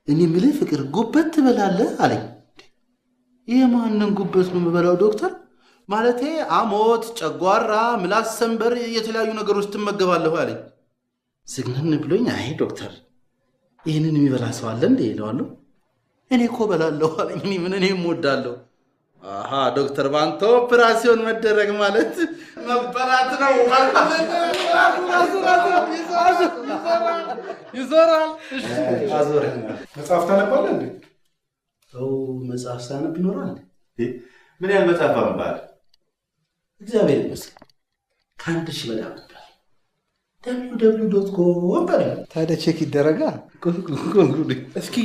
እኔ የምልህ ፍቅር ጉበት ትበላለህ አለኝ። የማንን ጉበት ነው የምበላው ዶክተር? ማለቴ አሞት፣ ጨጓራ፣ ምላስ፣ ሰንበር የተለያዩ ነገሮች ትመገባለህ አለኝ። ዝግንን ብሎኝ አይ ዶክተር ይሄንን የሚበላ ሰው አለ እንዴ እለዋለሁ። እኔ እኮ እበላለሁ አለኝ። እኔ ምን እኔም እወዳለሁ። አሃ ዶክተር ባንተ ኦፕራሲዮን መደረግ ማለት መበላት ነው። ይዞራል። እሺ አዞረ። መጽሐፍ ታነባለህ እንዴ? ሰው መጽሐፍ ሳያነብ ይኖራል? ምን ያህል መጽሐፍ አንብበሃል? እግዚአብሔር ይመስገን ከ1000 በላይ አንብቤያለሁ። www.com በለው። ታዲያ check ይደረጋል። እስኪ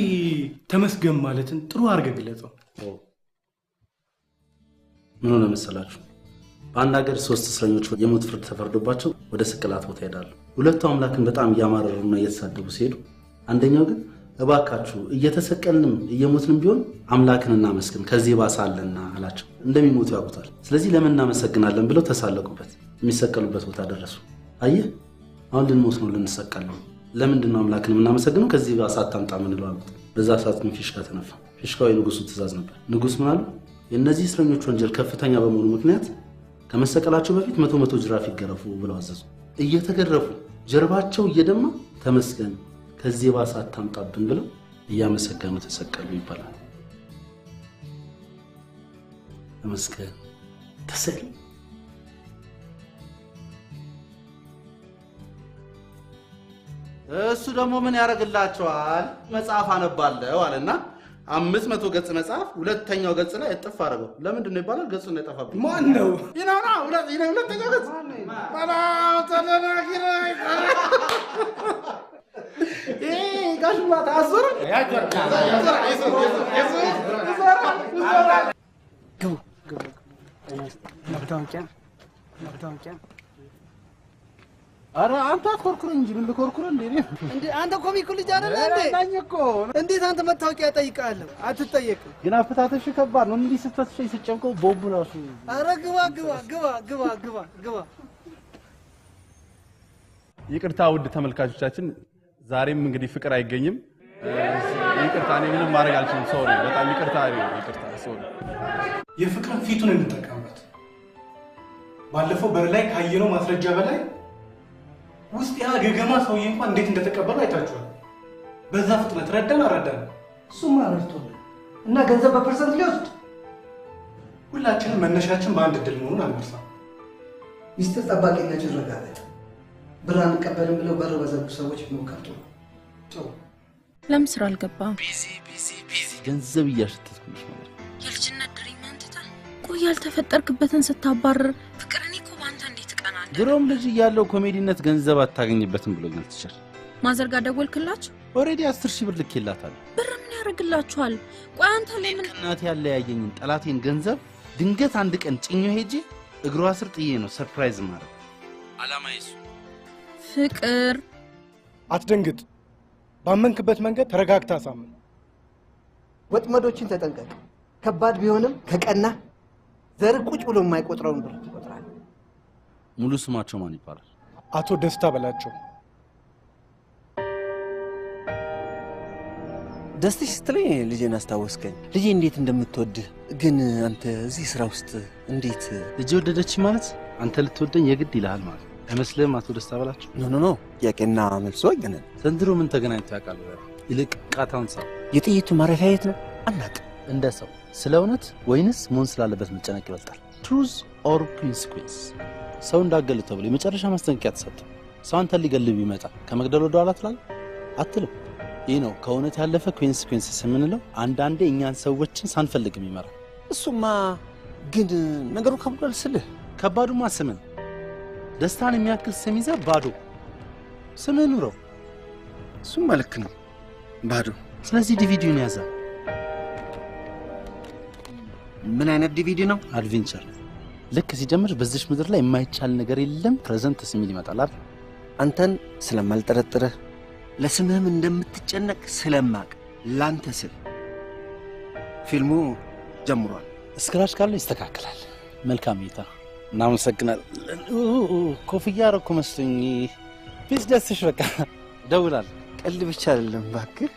ተመስገን ማለትን ጥሩ አድርገህ ግለጸው። ምን ሆነ መሰላችሁ? በአንድ ሀገር 3 እስረኞች የሞት ፍርድ ተፈርዶባቸው ወደ ስቅላት ቦታ ይሄዳሉ። ሁለቱ አምላክን በጣም እያማረሩና እየተሳደቡ ሲሄዱ፣ አንደኛው ግን እባካችሁ እየተሰቀልንም እየሞትንም ቢሆን አምላክን እናመስግን ከዚህ ባሰ አለና አላቸው። እንደሚሞቱ ያውቁታል። ስለዚህ ለምን እናመሰግናለን ብለው ተሳለቁበት። የሚሰቀሉበት ቦታ ደረሱ። አየህ አሁን ልንሞት ነው፣ ልንሰቀል ነው። ለምንድን ነው አምላክን የምናመሰግነው? ከዚህ ባሰ አታምጣ ምንለው አሉት። በዛ ሰዓት ግን ፊሽካ ተነፋ። ፊሽካው የንጉሱ ትእዛዝ ነበር። ንጉስ ምን አሉ? የእነዚህ እስረኞች ወንጀል ከፍተኛ በመሆኑ ምክንያት ከመሰቀላቸው በፊት 100 ጅራፍ ይገረፉ ብለው አዘዙ። እየተገረፉ ጀርባቸው እየደማ ተመስገን ከዚህ ባሰ አታምጣብን ብለው እያመሰገኑ ተሰቀሉ ይባላል። ተመስገን ተሰቀሉ። እሱ ደግሞ ምን ያደርግላቸዋል? መጽሐፍ አነባለሁ አለና 500 ገጽ መጽሐፍ ሁለተኛው ገጽ ላይ እጥፍ አደረገው። ለምንድን ነው ይባላል? ገጹ እንዳይጠፋብኝ። ማን ነው? ይናና ሁለተኛው ገጽ ባላው ተደናግረ ጋሽማ ታዞረ ይዞራል። ግቡ ግቡ። መታወቂያ መታወቂያ። አረ አንተ አትኮርኩር እንጂ ምን ልኮርኩር እንዴ? እንዴ አንተ ኮሚኩ ልጅ አይደለ እንዴ? ነኝ እኮ። እንዴት አንተ መታወቂያ እጠይቅሃለሁ? አትጠየቅም። ግን አፈታተሽ ከባድ ነው። እንዲህ ስትፈትሸኝ ስጨምቀው ቦምብ ራሱ። አረ ግባ ግባ ግባ ግባ ግባ ግባ። ይቅርታ ውድ ተመልካቾቻችን፣ ዛሬም እንግዲህ ፍቅር አይገኝም። ይቅርታ፣ እኔ ምንም ማድረግ አልችልም። sorry፣ በጣም ይቅርታ፣ ይቅርታ፣ sorry። የፍቅርን ፊቱን እንጠቀምበት። ባለፈው በር ላይ ካየነው ማስረጃ በላይ ውስጥ ያ ገገማ ሰውዬ እንኳን እንዴት እንደተቀበሉ አይታችኋል። በዛ ፍጥነት ረዳን አረዳን። እሱማ ረድቶናል እና ገንዘብ በ percent ሊወስድ ሁላችንም መነሻችን በአንድ እድል መሆኑን አንርሳ። ሚስጥር ጠባቂነቱ ይረጋገጥ። ብር አንቀበልም ብለው በር በዘጉ ሰዎች ቢሞከር ጥሩ። ጥሩ። ለምን ስራ አልገባም? Busy busy busy ገንዘብ እያሸተትኩልሽ ነው። የልጅነት dream ህን ትተህ ቆይ ያልተፈጠርክበትን ስታባርር ፍቅር፣ እኔ እኮ በአንተ እንዴት እቀናለሁ። ድሮም ልጅ እያለሁ ኮሜዲነት ገንዘብ አታገኝበትም ብሎኛል teacher። Mother ጋር ደወልክላችሁ? Already 10,000 ብር ልኬላታለሁ። ብር ምን ያደርግላችኋል? ቆይ አንተ ለምን ከእናቴ ያለያየኝን ጠላቴን ገንዘብ ድንገት አንድ ቀን ጭኜው ሄጄ እግሯ ስር ጥዬ ነው surprise ማድረግ አላማዬ እሱ። ፍቅር አትደንግጥ። ባመንክበት መንገድ ተረጋግታ አሳምን። ወጥመዶችን ተጠንቀቅ። ከባድ ቢሆንም ከቀና ዘር ቁጭ ብሎ የማይቆጥረውን ብር ትቆጥራለህ። ሙሉ ስማቸው ማን ይባላል? አቶ ደስታ በላቸው። ደስትሽ ስትለኝ ልጄን አስታወስከኝ። ልጄ እንዴት እንደምትወድህ ግን አንተ እዚህ ስራ ውስጥ እንዴት ልጄ ወደደች ማለት አንተ ልትወደኝ የግድ ይልሃል ማለት አይመስልህም? አቶ ደስታ በላቸው። No no no፣ ጥያቄና መልሶ አይገናኝ። ዘንድሮ ምን ተገናኝቶ ያውቃል? ይልቅ ቃታውን ሰው የጥይቱ ማረፊያ የት ነው አናውቅም። እንደ ሰው ስለ እውነት ወይንስ መሆን ስላለበት መጨነቅ ይበልጣል? Truth or consequence። ሰው እንዳገል ተብሎ የመጨረሻ ማስጠንቀቂያ ተሰጠ። ሰው አንተን ሊገልብ ይመጣ ከመግደል ወደ ኋላ ትላለህ አትልም። ይህ ነው ከእውነት ያለፈ consequences የምንለው። አንዳንዴ እኛን ሰዎችን ሳንፈልግ የሚመራ። እሱማ ግን ነገሩ ከብዷል ስልህ። ከባዱማ ስምን ደስታን የሚያክል ስም ይዘህ ባዶ ስምህ ኑረው። እሱማ ልክ ነው ባዶ። ስለዚህ ዲቪዲውን ያዘ። ምን አይነት ዲቪዲ ነው? Adventure። ልክ ሲጀምር በዚሽ ምድር ላይ የማይቻል ነገር የለም presents የሚል ይመጣል አይደል? አንተን ስለማልጠረጥርህ ለስምህም እንደምትጨነቅ ስለማቅ ላንተ ስል ፊልሙ ጀምሯል። Scratch ካለው ይስተካከላል። መልካም እይታ። እናመሰግናለን። ኮፍያ አደረኩ መስሎኝ። Peace ደስሽ። በቃ እደውላለሁ። ቀልድ ብቻ አይደለም እባክህ።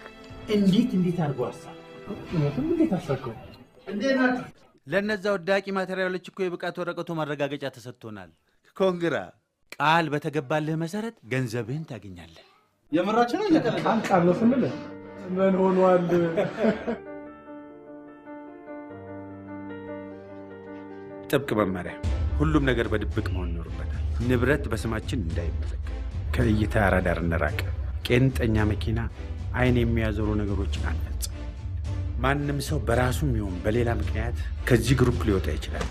እንዴት እንዴት አድርጎ ሀሳብ እውነትም እንዴት አሳካው? እንዴት ናችሁ? ለነዛ ወዳቂ material ኦች እኮ የብቃት ወረቀቱ ማረጋገጫ ተሰጥቶናል። Congra። ቃል በተገባልህ መሰረት ገንዘብህን ታገኛለህ። የምራችን ነው። ቃል ቃል ነው ስንል ምን ሆኗል? ጥብቅ መመሪያ፣ ሁሉም ነገር በድብቅ መሆን ይኖርበታል። ንብረት በስማችን እንዳይመዘገብ፣ ከእይታ ራዳር እንራቅ። ቄንጠኛ መኪና፣ አይን የሚያዞሩ ነገሮችን አንፈጽም። ማንም ሰው በራሱም ይሁን በሌላ ምክንያት ከዚህ group ሊወጣ ይችላል።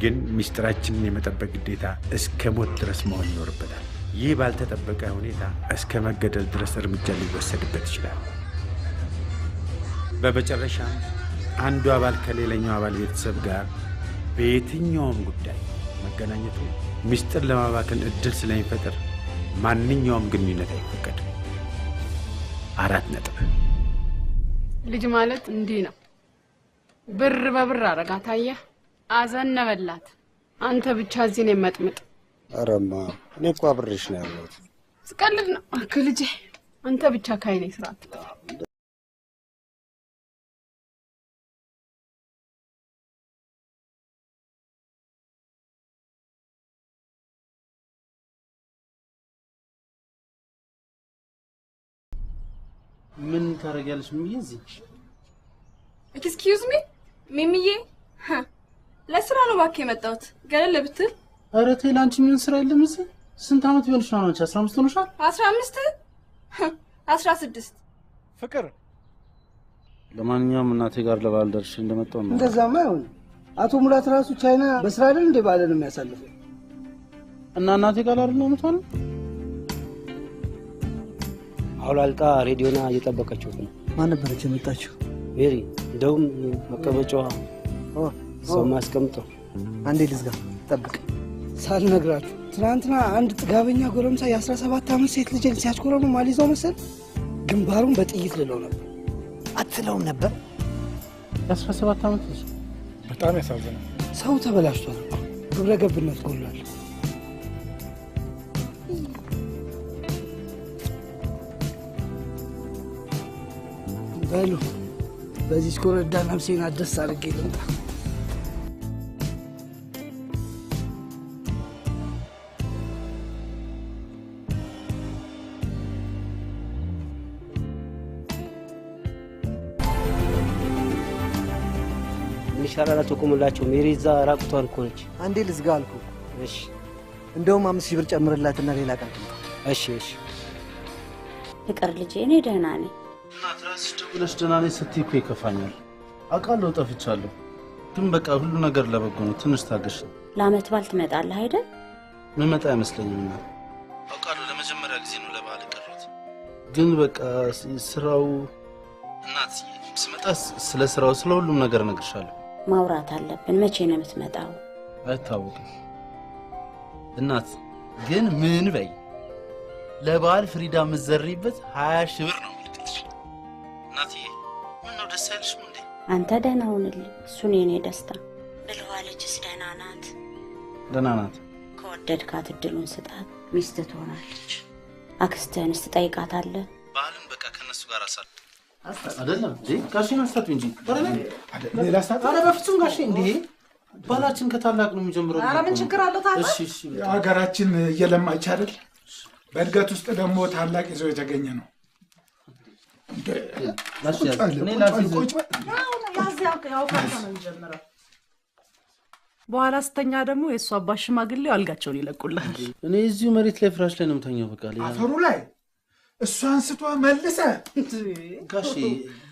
ግን ሚስጥራችንን የመጠበቅ ግዴታ እስከ ሞት ድረስ መሆን ይኖርበታል። ይህ ባልተጠበቀ ሁኔታ እስከ መገደል ድረስ እርምጃ ሊወሰድበት ይችላል። በመጨረሻም አንዱ አባል ከሌላኛው አባል ቤተሰብ ጋር በየትኛውም ጉዳይ መገናኘቱ ሚስጥር ለማባከን እድል ስለሚፈጥር ማንኛውም ግንኙነት አይፈቀድም። 4 ነጥብ። ልጅ ማለት እንዲህ ነው። ብር በብር አረጋት። አየህ፣ አዘነበላት። አንተ ብቻ እዚህ ነው መጥምጥ። አረማ እኔ እኮ አብሬሽ ነው ያለሁት። ስቀልድ ነው ልጄ። አንተ ብቻ ካይኔ ስራ አትጥፋ። ምን ታደርጊያለሽ ሚሚዬ እዚህ? Excuse me ሚሚዬ፣ ለስራ ነው እባክህ የመጣሁት። ገለል ብትል። ኧረ ተይ፣ ለአንቺ የሚሆን ስራ የለም እዚህ። ስንት ዓመት ቢሆንሽ ነው አንቺ? 15 ሆኖሻል? 15 16። ፍቅር፣ ለማንኛውም እናቴ ጋር ለበዓል ደርሼ እንደመጣሁ ነው። እንደዛማ አይሆንም። አቶ ሙላት ራሱ ቻይና በስራ አይደል እንደ በዓልን ነው የሚያሳልፈው። እና እናቴ ጋር አይደል ነው የምትሆነው? አውላልቃ ሬዲዮና እየጠበቀችው ነው። ማን ነበረች የመጣችው? ሜሪ። እንደውም መቀመጫዋ ሰው ማስቀምጠው። አንዴ ልዝጋ፣ ጠብቅ። ሳልነግራችሁ ትናንትና አንድ ጥጋበኛ ጎረምሳ የ17 ዓመት ሴት ልጄን ሲያሽኮረምም አልይዘው መሰል ግንባሩን በጥይት ልለው ነበር። አትለውም ነበር? የ17 ዓመት ልጅ በጣም ያሳዝናል። ሰው ተበላሽቷል እኮ ግብረ ገብነት ጎሏል። በሉ በዚህ ኮረዳ ነፍሴን አደስ አድርጌ ልምጣ። ይሻላል። አቶ ቁምላቸው ሜሪ እዛ ራቁቷን እኮ ነች። አንዴ ልዝጋ አልኩህ። እሺ፣ እንደውም 5000 ብር ጨምርላትና ሌላ ቀን ትምጣ። እሺ እሺ። ፍቅር ልጄ፣ እኔ ደህና ነኝ። እናት ራስሽ ደውለሽ ደህና ነኝ ስትይ እኮ ይከፋኛል። አውቃለሁ ጠፍቻለሁ፣ ግን በቃ ሁሉ ነገር ለበጎ ነው። ትንሽ ታገሽ። ለአመት በዓል ትመጣለህ አይደል? ምመጣ አይመስለኝም እናት። አውቃለሁ ለመጀመሪያ ጊዜ ነው ለበዓል የቀረሁት፣ ግን በቃ ስራው እናት ስመጣ ስለ ስራው ስለ ሁሉም ነገር እነግርሻለሁ። ማውራት አለብን። መቼ ነው የምትመጣው? አይታወቅም እናት። ግን ምን በይ ለበዓል ፍሪዳ የምትዘሪበት 20,000 ብር ነው የምልክልሽ። እናትዬ ምን ነው ደስ አይልሽም እንዴ? አንተ ደህና ሁንልኝ፣ እሱን የኔ ደስታ። ብልዋ ልጅስ ደህና ናት? ደህና ናት። ከወደድካት እድሉን ስጣት፣ ሚስት ትሆናለች። አክስትህንስ ትጠይቃታለህ? በዓልን በቃ ከነሱ ጋር አሳል አይደለም እንዴ ጋሼን አስታጥቢ እንጂ። ኧረ በፍጹም ጋሼ፣ እንዴ ባላችን ከታላቅ ነው የሚጀምረው። ኧረ ምን ችግር አለው ታላቅ? እሺ እሺ። ሀገራችን እየለማች አይደል? በእድገት ውስጥ ደግሞ ታላቅ ይዞ የተገኘ ነው። በኋላ ስተኛ ደግሞ የእሱ አባት ሽማግሌው አልጋቸውን ይለቁልሃል። እኔ እዚሁ መሬት ላይ ፍራሽ ላይ ነው የምተኛው። በቃ አፈሩ ላይ እሷ አንስቷ መልሰ ጋሼ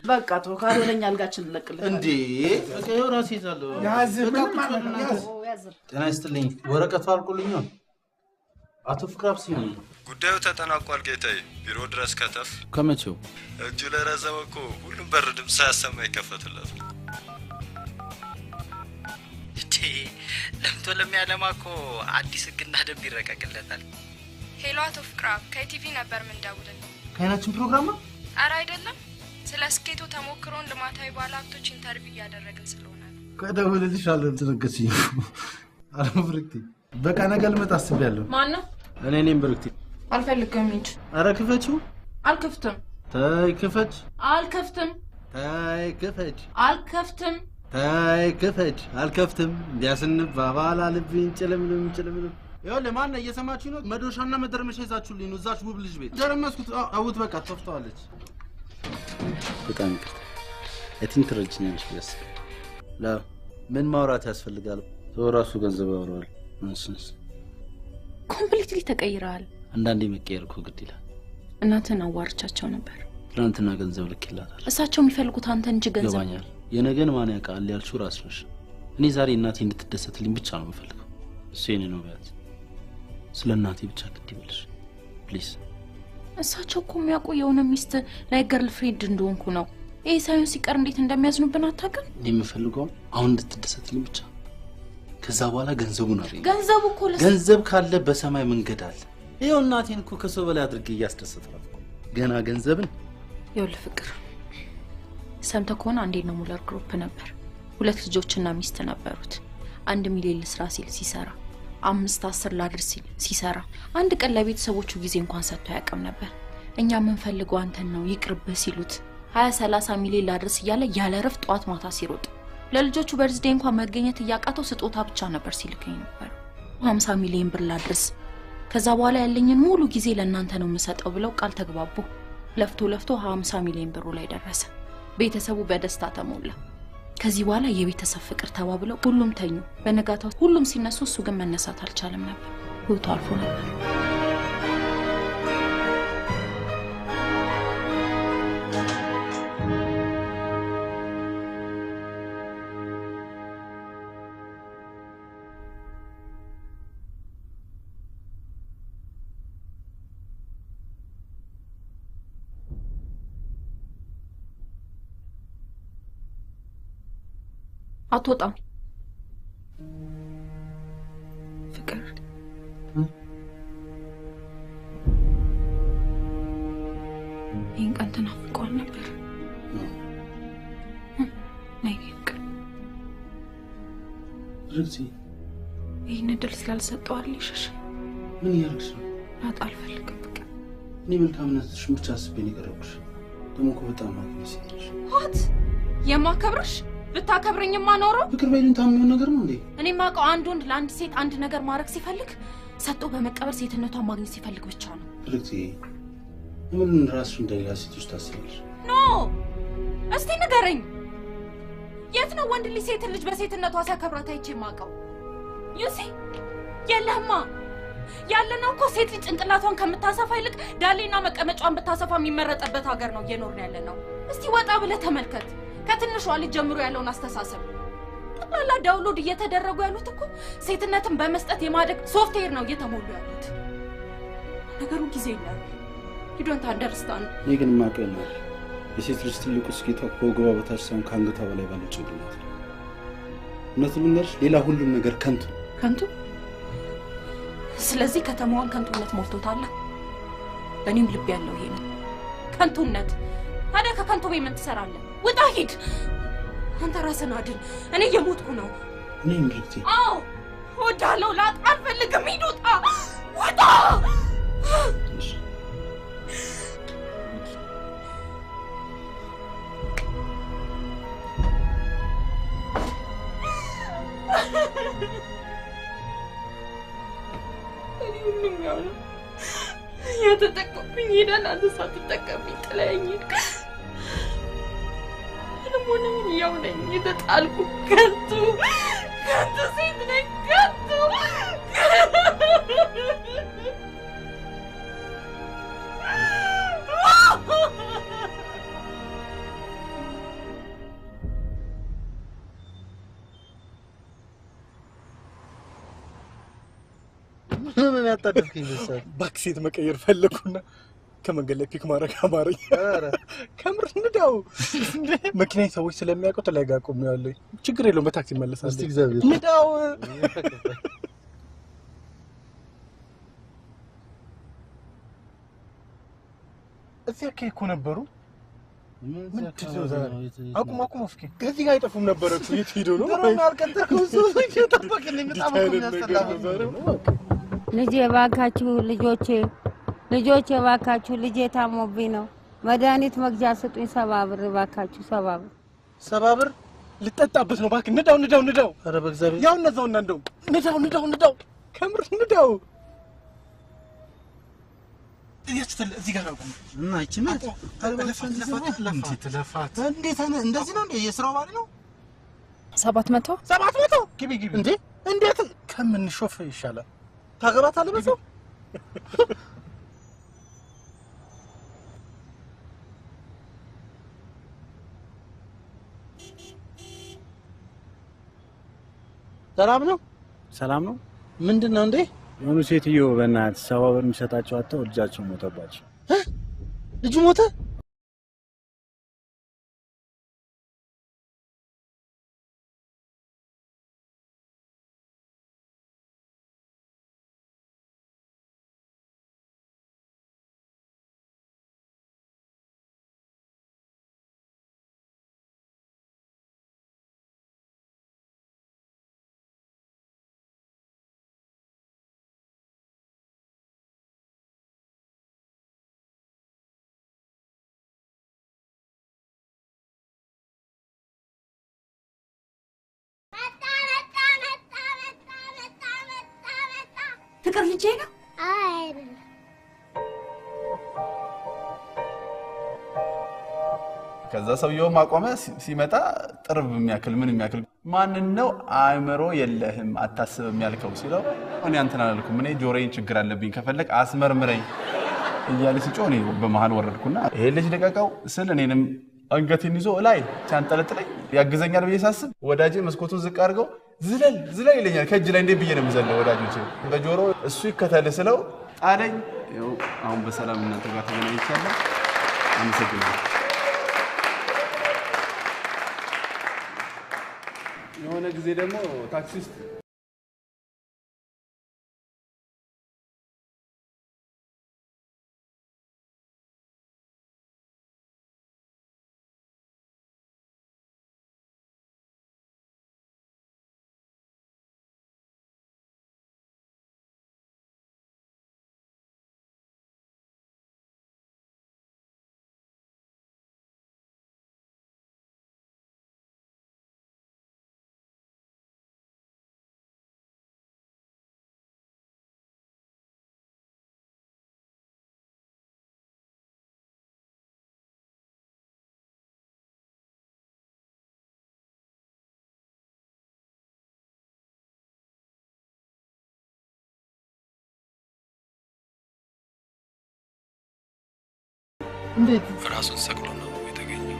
በቃ ተው፣ ካልሆነ እኛ አልጋችን እንለቅልህ። እንዴ በቃ ይኸው ራሴ ይዛለሁ። ያዝ፣ ምንም አላውቅም። ያዝ። ጤና ይስጥልኝ። ወረቀቱ አልቆልኛል። አቶ ፍቅራብ ሲሆን ጉዳዩ ተጠናቋል ጌታዬ። ቢሮ ድረስ ከተፍ። ከመቼው እጁ ለረዘመ እኮ ሁሉም በር ድምፅ ሳያሰማ ይከፈትለት። እንዴ ለምቶ ለሚያለማ እኮ አዲስ ህግና ደንብ ይረቀቅለታል። Hello አቶ ፍቅራብ፣ ከኢቲቪ ነበር ምንደውልልህ። ከአይናችን ፕሮግራም ነው? ኧረ አይደለም፣ ስለ ስኬቱ ተሞክሮን ልማታዊ ባለሀብቶች interview እያደረግን ስለሆነ ነው። ከደውልልሻለሁ። ተነገስኝ አሎ ብርክቲ፣ በቃ ነገ ልመጣ አስቤያለሁ። ማን ነው? እኔ ነኝ ብርክቲ። አልፈልግም። ሂድ። ኧረ ክፈችው። አልከፍትም። ተይ ክፈች። አልከፍትም። ተይ ክፈች። አልከፍትም። ተይ ክፈች። አልከፍትም። እንዲያ ስንባባል አልብኝ ጭልምልም ጭልምልም። ይኸውልህ ማነው እየሰማችሁ ነው? መዶሻና መደርመሻ ይዛችሁልኝ ነው እዛች ውብ ልጅ ቤት ደረመስኩት። አውት በቃ ተፍተዋለች። በጣም ይቅርታ። I think ትረጅኛለሽ ብዬ አስባለሁ። ምን ማውራት ያስፈልጋል? ሰው ራሱ ገንዘብ ያወራዋል። እንስንስ Completely ተቀይረሃል። አንዳንዴ መቀየር እኮ ግድ ይላል። እናትህን አዋርቻቸው ነበር። ትናንትና ገንዘብ ልኬላታል። እሳቸው የሚፈልጉት አንተ እንጂ ገንዘብ። ይገባኛል። የነገን ማን ያውቃል ያልሽው ራስሽ ነሽ። እኔ ዛሬ እናቴ እንድትደሰትልኝ ብቻ ነው የምፈልገው። እሱ የኔ ነው ቢያት። ስለ እናቴ ብቻ ግድ ይበልሽ please። እሳቸው እኮ የሚያውቁ የሆነ ሚስት ላይ girlfriend እንደሆንኩ ነው። ይሄ ሳይሆን ሲቀር እንዴት እንደሚያዝኑብን አታውቅም? እኔ የምፈልገው አሁን እንድትደሰትልኝ ብቻ። ከዛ በኋላ ገንዘቡን አገኘ። ገንዘቡ እኮ ገንዘብ ካለ በሰማይ መንገድ አለ። ይኸው እናቴን እኮ ከሰው በላይ አድርጌ እያስደሰትኳት እኮ ገና ገንዘብን። ይኸውልህ ፍቅር፣ ሰምተህ ከሆነ አንዴ ነው ሙለር ግሩፕ ነበር። 2 ልጆችና ሚስት ነበሩት። 1 ሚሊዮን ልስራ ሲል ሲሰራ፣ 5 10 ላድር ሲል ሲሰራ፣ አንድ ቀን ለቤተሰቦቹ ጊዜ እንኳን ሰጥቶ አያውቅም ነበር። እኛ የምንፈልገው አንተን ነው ይቅርብህ ሲሉት 20 30 ሚሊዮን ላድርስ እያለ ያለ እረፍት ጠዋት ማታ ሲሮጥ፣ ለልጆቹ birthday እንኳን መገኘት እያቃተው ስጦታ ብቻ ነበር ሲልከኝ ነበር። 50 ሚሊዮን ብር ላድርስ፣ ከዛ በኋላ ያለኝን ሙሉ ጊዜ ለእናንተ ነው የምሰጠው ብለው ቃል ተግባቡ። ለፍቶ ለፍቶ 50 ሚሊዮን ብሩ ላይ ደረሰ። ቤተሰቡ በደስታ ተሞላ። ከዚህ በኋላ የቤተሰብ ፍቅር ተባብለው ሁሉም ተኙ። በነጋታው ሁሉም ሲነሱ እሱ ግን መነሳት አልቻለም ነበር። ህይወቱ አልፎ ነበር። አትወጣም ፍቅር። ይህን ቀን ተናፍቀዋል ነበር። ነይ ፍቅር፣ ይህን እድል ስላልሰጠዋል ይሸሽ። ምን እያደረግሽ ነው? ላጣ አልፈልግም ፍቅር። እኔ መልካምነትሽን ብቻ አስቤ ነው የቀረብኩሽ። ደግሞ እኮ በጣም ማግኘት ሴት ነሽ። What የማከብርሽ ብታከብረኝማ ኖሮ ፍቅር በይሉኝታ የሚሆን ነገር ነው እንዴ? እኔ የማውቀው አንድ ወንድ ለአንድ ሴት አንድ ነገር ማድረግ ሲፈልግ ሰጥቶ በመቀበል ሴትነቷን ማግኘት ሲፈልግ ብቻ ነው። ብርክቲ፣ ለምን ራስሽ እንደሌላ ሴቶች ታስቢያለሽ? No፣ እስቲ ንገረኝ። የት ነው ወንድ ልጅ ሴት ልጅ በሴትነቷ ሲያከብራት አይቼ የማውቀው? You see የለህማ። ያለነው እኮ ሴት ልጅ ጭንቅላቷን ከምታሰፋ ይልቅ ዳሌና መቀመጫዋን ብታሰፋ የሚመረጠበት ሀገር ነው እየኖርን ያለነው። እስቲ ወጣ ብለህ ተመልከት። ከትንሿ ልጅ ጀምሮ ያለውን አስተሳሰብ ጠቅላላ download እየተደረጉ ያሉት እኮ ሴትነትን በመስጠት የማደግ ሶፍትዌር ነው እየተሞሉ ያሉት። ነገሩ ጊዜ ይላል። You don't understand። እኔ ግን የማውቀው ይሆናል የሴት ልጅ ትልቁ ስኬቷ ከወገቧ በታች ሳይሆን ከአንገቷ በላይ ባለው ጭንቅላት ነው። እውነቱን ልንገርሽ፣ ሌላ ሁሉም ነገር ከንቱ ነው። ከንቱ? ስለዚህ ከተማዋን ከንቱነት ሞልቶታል። በእኔም ልብ ያለው ይሄ ነው፣ ከንቱነት። ታዲያ ከከንቱ ቤት ምን ትሰራለህ? ውጣ፣ ሂድ። አንተ ራስህን አድን። እኔ እየሞትኩ ነው። እኔ እንግዲህ አዎ እወድሃለሁ። ላጣ አልፈልግም። ሂድ፣ ውጣ፣ ውጣ። እኔ ሁሉም ያው ነው። የተጠቀምኩኝ ሄዳል። አንተ ሳትጠቀምኝ ጥለኸኝ ሄድክ። አሁንም ያው ነኝ፣ የተጣልኩ ከንቱ ከንቱ ሴት ነኝ፣ ከንቱ። ምን ያጣደፍከኝ መሰለህ? Back seat መቀየር ፈለኩና ከመንገድ ላይ pick ማድረግ አማረኝ። ከምር ንዳው። መኪና ሰዎች ስለሚያውቁት ላይ ጋር ቆሜዋለሁ። ችግር የለውም፣ በታክሲ እመለሳለሁ። እስቲ እግዚአብሔር ንዳው። እዚህ አካባቢ እኮ ነበሩ። ምንድን ነው ዛሬ? አቁም አቁም፣ እስኪ ከዚህ ጋር አይጠፉም ነበረ እኮ። የት ሄደው ነው? ድሮም ያልቀጠርከው ሰው እየጠበቅን በጣም እኮ የሚያስጠላ ነው። ልጄ እባካችሁ፣ ልጆቼ ልጆቼ እባካችሁ፣ ልጄ ታሞብኝ ነው፣ መድኃኒት መግዣ ስጡኝ። 70 ብር እባካችሁ፣ 70 ብር። 70 ብር ልጠጣበት ነው። እባክህ ንዳው፣ ንዳው፣ ንዳው። ኧረ በእግዚአብሔር ያው እነዛውና እንደውም ንዳው፣ ንዳው፣ ንዳው፣ ከምር ንዳው። እዚህ ጋር አቁም። እና ይቺ ናት። እንዴት ትለፋት? እንዴት እንደዚህ ነው እንዴ? የስራው ባል ነው። 700። 700? ግቢ ግቢ። እንዴ እንዴት ከምንሾፍ ይሻላል። ታገባታለህ በሰው? ሰላም ነው? ሰላም ነው። ምንድን ነው እንዴ? የሆኑ ሴትዮ በእናትህ 70 ብር የሚሰጣቸው አጥተው ልጃቸው ሞተባቸው። ልጁ ሞተ? ፍቅር ልጄ ነው። አይደለም። ከዛ ሰውየውም አቆመ። ሲመጣ ጥርብ የሚያክል ምን የሚያክል ማንን ነው አእምሮ የለህም አታስብም ያልከው ሲለው፣ እኔ አንተን አላልኩም፣ እኔ ጆሮዬን ችግር አለብኝ ከፈለግ አስመርምረኝ እያለ ሲጮህ እኔ በመሀል ወረድኩና ይሄ ልጅ ልቀቀው ስል እኔንም አንገቴን ይዞ ላይ ሲያንጠለጥለኝ ያግዘኛል ብዬ ሳስብ ወዳጄ መስኮቱን ዝቅ አድርገው ዝለል ዝለል ይለኛል። ከእጅ ላይ እንዴት ብዬ ነው የምዘለው? ወዳጆቼ በጆሮ እሱ ይከተል ስለው ጣለኝ። ይኸው አሁን በሰላም እናንተ ጋር ተገናኝቻለሁ። አመሰግናለሁ። የሆነ ጊዜ ደግሞ ታክሲ ውስጥ እንዴት? ራሱን ሰቅሎ ነው የተገኘው።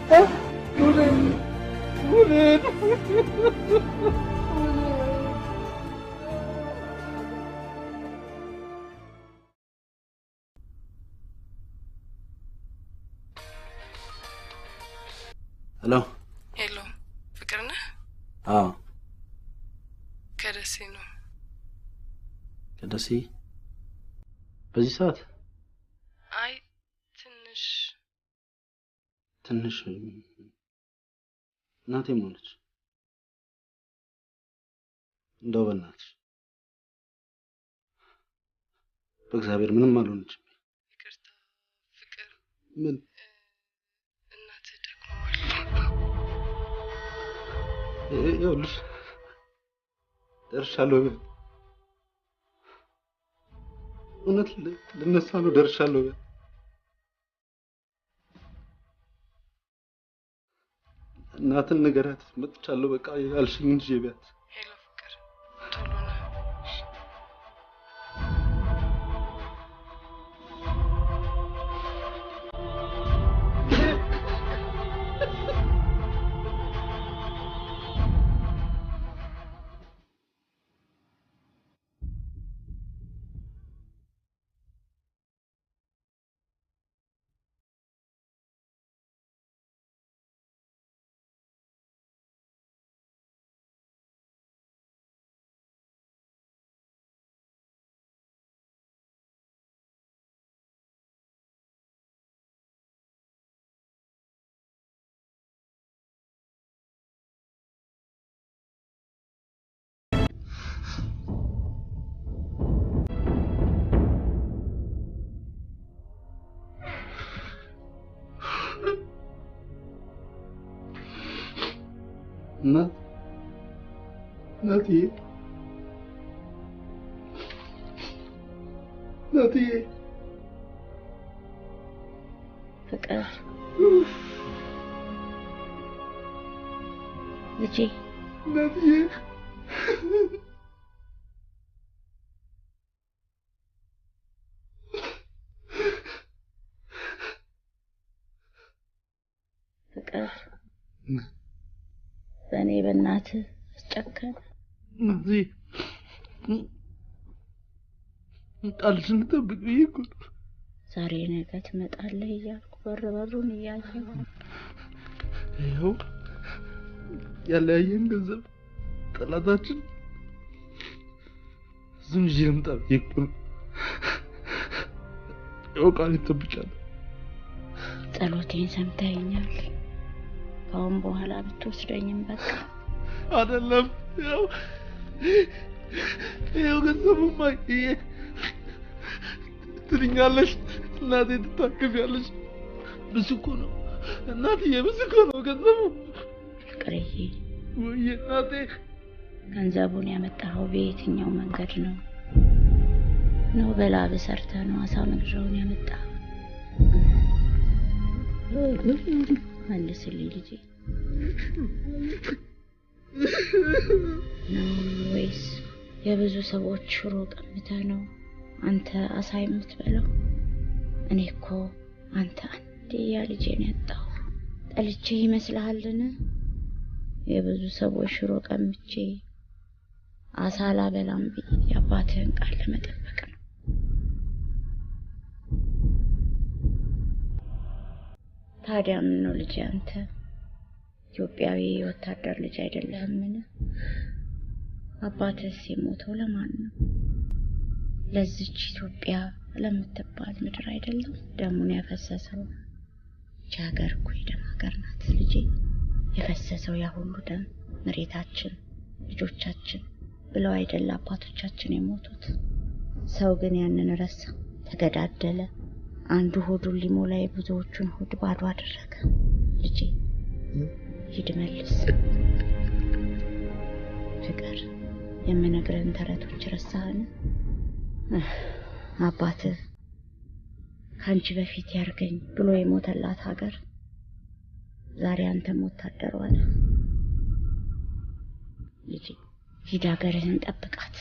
ሄሎ ሄሎ፣ ፍቅር ነህ? አዎ። ከደሴ ነው። ከደሴ በዚህ ሰዓት? አይ ትንሽ ትንሽ እናቴም ሆነች። እንደው በእናትሽ በእግዚአብሔር ምንም አልሆነችም። ይቅርታ ፍቅር። ምን? እናትህ ደክመዋል። ይኸውልሽ ደርሻለሁ። እውነት ልነሳ ነው። ደርሻለሁ። እናትን ንገራት መጥቻለሁ። በቃ ያልሽኝን ይዤ ቢያት። ሄሎ ፍቅር፣ ቶሎ ና። እናት እናትዬ እናትዬ ፍቅር ልጄ እናትዬ ፍቅር በእኔ በእናትህ አስጨከን። እናትዬ ቃልሽን ልጠብቅ ብዬ እኮ ነው። ዛሬ ነገ ትመጣለህ እያልኩ በር በሩን እያየሁ ይኸው ያለያየን ገንዘብ ጠላታችን ዝም ይዤ ልምጣ ብዬ እኮ ነው። ይኸው ቃሌን ጠብቄያለሁ። ጸሎቴን ሰምተኸኛል። ከአሁን በኋላ ብትወስደኝም በቃ አይደለም። ያው ይኸው ገንዘቡማ ይሄ ትልኛለሽ እናቴ፣ ትታከሚያለሽ። ብዙ እኮ ነው እናትዬ፣ ብዙ እኮ ነው ገንዘቡ። ፍቅርዬ፣ ወይዬ እናቴ፣ ገንዘቡን ያመጣኸው በየትኛው መንገድ ነው? ነው በላብህ ሰርተህ ነው አሳ መግዣውን ያመጣኸው? መልስልኝ ልጄ። ነው ወይስ የብዙ ሰዎች ሽሮ ቀምተህ ነው አንተ አሳ የምትበላው? እኔ እኮ አንተ አንድያ ልጄን ያጣሁ ጠልቼ ይመስልሃልን? የብዙ ሰዎች ሽሮ ቀምቼ አሳ ላበላም ብዬ የአባትህን ቃል ለመጠበቅ ነው። ታዲያ ምን ነው ልጄ፣ አንተ ኢትዮጵያዊ የወታደር ልጅ አይደለህምን? አባትህስ የሞተው ለማን ነው? ለዚች ኢትዮጵያ ለምትባል ምድር አይደለም ደሙን ያፈሰሰው? ይህች ሀገር እኮ የደም ሀገር ናት ልጄ። የፈሰሰው ያ ሁሉ ደም መሬታችን፣ ልጆቻችን ብለው አይደል አባቶቻችን የሞቱት? ሰው ግን ያንን ረሳ፣ ተገዳደለ። አንዱ ሆዱን ሊሞላ የብዙዎቹን ሆድ ባዶ አደረገ። ልጄ ሂድ መልስ። ፍቅር፣ የምነግርህን ተረቶች ረሳህን? አባትህ ከአንቺ በፊት ያርገኝ ብሎ የሞተላት ሀገር ዛሬ አንተም ወታደሯ ነህ። ልጄ ሂድ፣ ሀገርህን ጠብቃት፣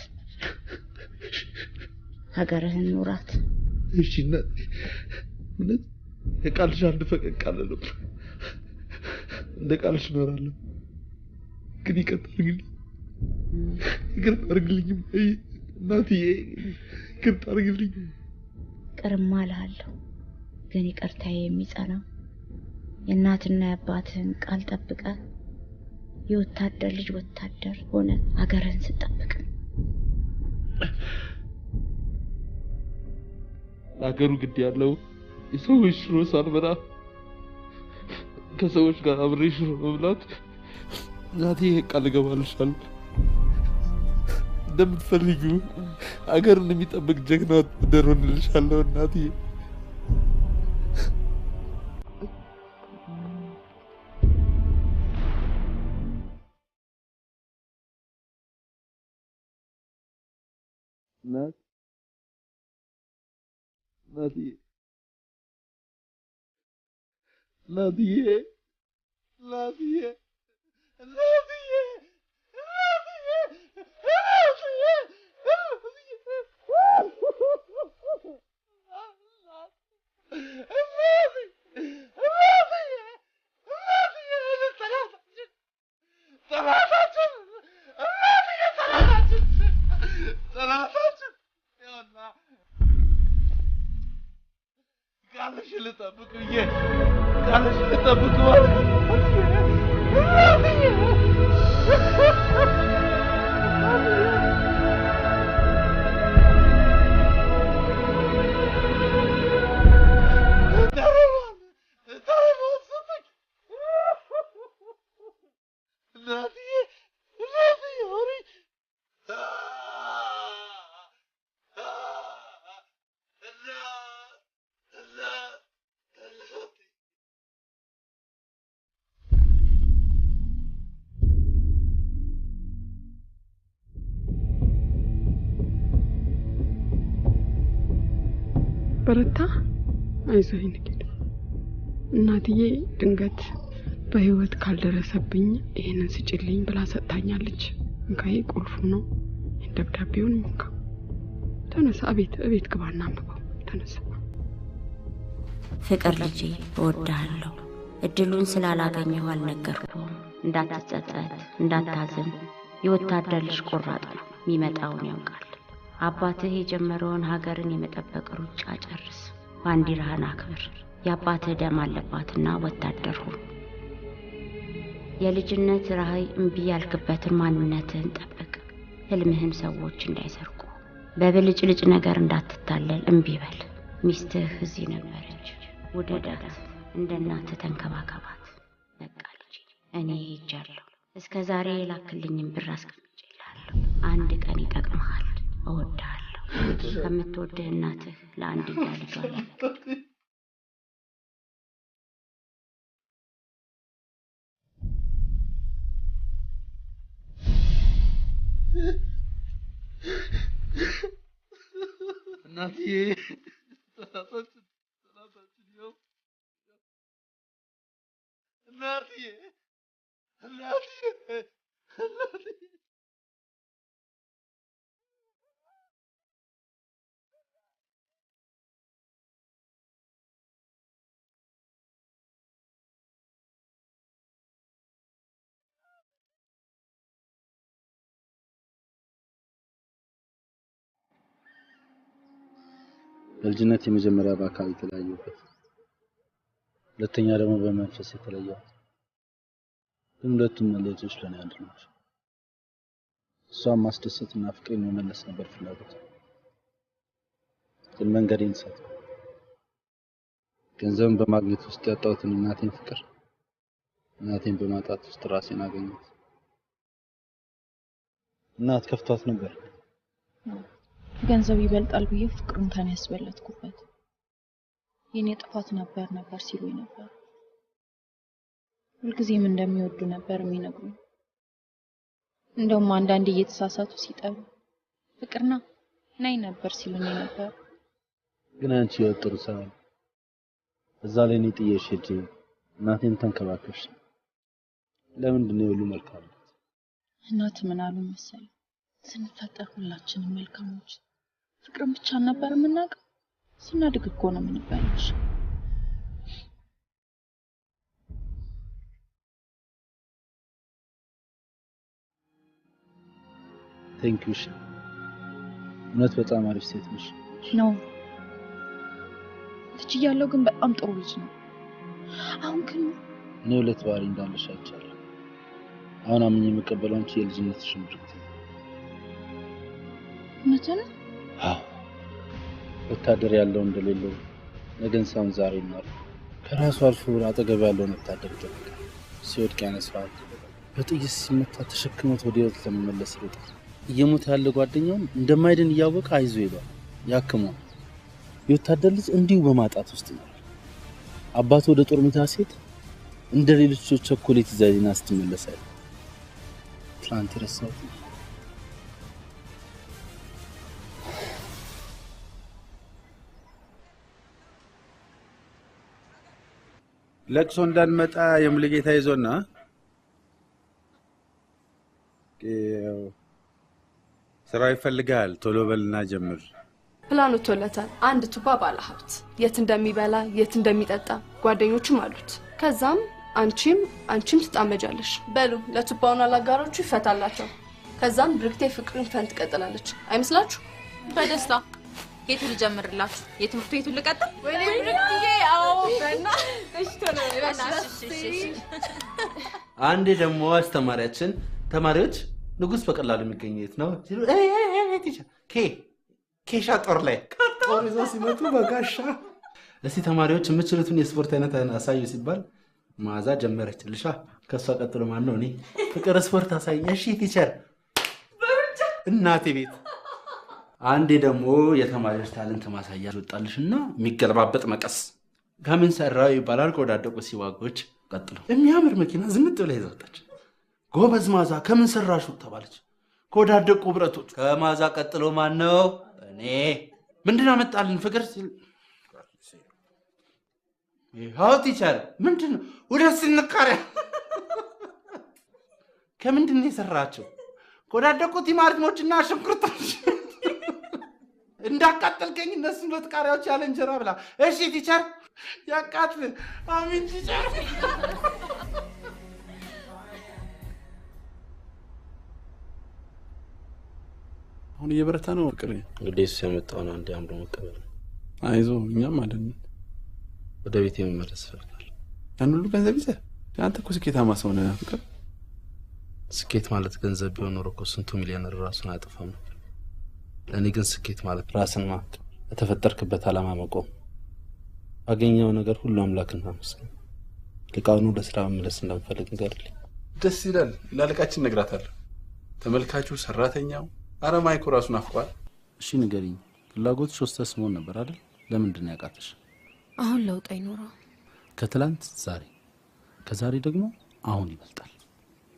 ሀገርህን ኑራት። እሺ እናቴ፣ እውነት ከቃልሽ አንድ ፈቀቅ አልልም። እንደ ቃልሽ እኖራለሁ። ግን ይቅርታ አድርግልኝ፣ ይቅርታ አድርግልኝ እናትዬ፣ ይቅርታ አድርግልኝ። ቅርማ እልሃለሁ፣ ግን ይቅርታዬ የሚጸናው የእናትና የአባትህን ቃል ጠብቀህ የወታደር ልጅ ወታደር ሆነ ሀገርህን ስትጠብቅ። ለሀገሩ ግድ ያለው የሰዎች ሽሮ ሳልበላ ከሰዎች ጋር አብሬ ሽሮ መብላት እናቴ ቃል እገባልሻለሁ። እንደምትፈልጊው ሀገርን የሚጠብቅ ጀግና ወታደር ሆንልሻለሁ እናትዬ። እናት እናትዬ እናትዬ እናትዬ እናትዬ ቃልሽን ልጠብቅ ብዬ ቃልሽን ልጠብቅ ማለት ነው። በረታ፣ አይዞህ ንጌድ። እናትዬ ድንገት በህይወት ካልደረሰብኝ ይሄንን ስጭልኝ ብላ ሰጥታኛለች። እንካዬ ቁልፉ ነው። ደብዳቤውን እንካ። ተነሳ፣ እቤት እቤት ግባና አንብበው። ተነሳ። ፍቅር ልጄ እወድሃለሁ። እድሉን ስላላገኘሁ አልነገርኩም። እንዳትጸጸት፣ እንዳታዝን። የወታደር ልጅ ቆራጥ ነው፣ የሚመጣውን ያውቃል። አባትህ የጀመረውን ሀገርን የመጠበቅ ሩጫ ጨርስ። ባንዲራህን አክብር። የአባትህ ደም አለባትና ወታደር ሁን። የልጅነት ራዕይ እምቢ ያልክበትን ማንነትህን ጠብቅ። ህልምህን ሰዎች እንዳይሰርቁ፣ በብልጭልጭ ነገር እንዳትታለል እምቢ በል። ሚስትህ እዚህ ነበረች፣ ውደዳት፣ እንደ እናትህ ተንከባከባት። በቃ ልጄ እኔ ሄጃለሁ። እስከ ዛሬ የላክልኝን ብር አስቀምጬልሃለሁ። አንድ ቀን ይጠቅምሃል። እወድሃለሁ። ከምትወድህ እናትህ ለአንድያ ልጇ ለፍቅር። እናትዬ ጠላታችን ጠላታችን ይኸው። እናትዬ እናትዬ እናትዬ በልጅነት የመጀመሪያ በአካል የተለያየሁበት፣ ሁለተኛ ደግሞ በመንፈስ የተለየሁት። ግን ሁለቱም መለየቶች ለእኔ አንድ ናቸው። እሷን ማስደሰትና ፍቅሬን መመለስ ነበር ፍላጎት። ግን መንገዴን ሳትኩ። ገንዘብን በማግኘት ውስጥ ያጣሁትን እናቴን ፍቅር እናቴን በማጣት ውስጥ ራሴን አገኘሁት። እናት ከፍቷት ነበር። ገንዘብ ይበልጣል ብዬ ፍቅሩን ከኔ ያስበለጥኩበት የኔ ጥፋት ነበር ሲሉኝ ነበር። ሁልጊዜም እንደሚወዱ ነበር የሚነግሩኝ። እንደውም አንዳንዴ እየተሳሳቱ ሲጠሩ ፍቅርና ነይ ነበር ሲሉኝ ነበር። ግን አንቺ የወጥሩ ሰው እዛ ላይ እኔ ጥዬሽ ሄጄ እናቴን ተንከባከብሽ። ለምንድን ነው የሁሉ መልካምነት? እናት ምን አሉ መሰለህ? ስንፈጠር ሁላችንም መልካሞች ፍቅርን ብቻ ነበር የምናውቀው። ስናድግ እኮ ነው የምንበላሽ። Thank you። እውነት በጣም አሪፍ ሴት ነሽ። ነው ልጅ እያለሁ ግን በጣም ጥሩ ልጅ ነው። አሁን ግን እኔ ሁለት ባህሪ እንዳለሽ አይቻለሁ። አሁን አምኜ የምቀበለው አንቺ የልጅነትሽን ብርክት ነው። እውነትህን? አዎ፣ ወታደር ያለው እንደሌለው ነገን ሳይሆን ዛሬ ይኖራል። ከራሱ አልፎ አጠገብ ያለውን ወታደር ይጠብቃል። ሲወድቅ ያነሳዋል። በጥይት ሲመታ ተሸክሞት ወደ ሕይወት ለመመለስ ይሮጣል። እየሞተ ያለ ጓደኛውን እንደማይድን እያወቀ አይዞ ይለዋል፣ ያክመዋል። የወታደር ልጅ እንዲሁ በማጣት ውስጥ ይኖራል። አባቱ ወደ ጦር ሜዳ ሲሄድ እንደ ሌሎች ቸኮሌት ይዛ ዜና ስትመለስ አይ ትላንት የረሳሁት ነው። ለቅሶ እንዳንመጣ የሙሉጌታ ይዞና ስራው ይፈልጋል። ቶሎ በልና ጀምር። ፕላን ወጥቶለታል። አንድ ቱባ ባለ ሀብት የት እንደሚበላ የት እንደሚጠጣ ጓደኞቹም አሉት። ከዛም አንቺም ትጣመጃለሽ። በሉ ለቱባውና ለአጋሮቹ ይፈታላቸው። ከዛም ብርክቴ ፍቅርን ፈን ትቀጥላለች። አይመስላችሁ? በደስታ የቱ ልጀምርላችሁ? የትምህርት ቤቱ ልቀጥል? ወይኔ ብርክትዬ፣ አዎ በእናትሽ ቶሎ በእናትሽ። አንዴ ደግሞ አስተማሪያችን ተማሪዎች ንጉስ በቀላሉ የሚገኝ የት ነው ሲሉ ኬሻ ጦር ላይ ጦር ይዘው ሲመጡ በጋሻ። እስቲ ተማሪዎች የምችሉትን የስፖርት አይነት አሳዩ ሲባል መዓዛ ጀመረች። ልሻ ከሷ ቀጥሎ ማን ነው? እኔ ፍቅር ስፖርት አሳይ። እሺ teacher፣ እናቴ ቤት። አንዴ ደግሞ የተማሪዎች talent ማሳያ ወጣልሽና የሚገለባበጥ መቀስ ከምን ሰራው ይባላል። ከወዳደቁ ሲዋጎች። ቀጥሎ የሚያምር መኪና ዝንጥ ብላ ይዛ ወጣች። ጎበዝ መዓዛ ከምን ሰራሹ ተባለች። ከወዳደቁ ብረቶች። ከመዓዛ ቀጥሎ ማን ነው? እኔ። ምንድን አመጣልን ፍቅር ሲል ይኸው teacher። ምንድን ነው? ሁለት ስንቃሪያ ከምንድን ነው የሰራቸው? ከወዳደቁ ቲማቲሞችና ሽንኩርቶች። እንዳቃጠልከኝ እነሱን ሁለት ቃሪያዎች ያለ እንጀራ ብላ። እሺ teacher ያቃጥል። አሚን teacher። አሁን እየበረታ ነው ፍቅር። እንግዲህ እሱ ያመጣውን አንዴ አምሮ መቀበል ነው። አይዞህ እኛም አይደለም። ወደ ቤት የመመለስ እፈልጋለሁ። ያን ሁሉ ገንዘብ ይዘህ አንተ እኮ ስኬታማ ሰው ነህ ፍቅር። ስኬት ማለት ገንዘብ ቢሆን ኖሮ እኮ ስንቱ ሚሊዮነር ራሱን አያጠፋም ነበር። ለእኔ ግን ስኬት ማለት ራስን ማወቅ፣ ለተፈጠርክበት ዓላማ መቆም፣ ባገኘው ነገር ሁሉ አምላክን ማመስገን። ልቃውኑ ለስራ መመለስ እንደምፈልግ ንገርልኝ። ደስ ይላል። ለአለቃችን እነግራታለሁ። ተመልካቹ፣ ሰራተኛው፣ አረ ማይኩ ራሱን ናፍቋል። እሺ ንገሪኝ፣ ፍላጎትሽ ሆስተስ መሆን ነበር አይደል? ለምንድን ነው ያቃተሽ? አሁን ለውጥ አይኖረው። ከትላንት ዛሬ፣ ከዛሬ ደግሞ አሁን ይበልጣል።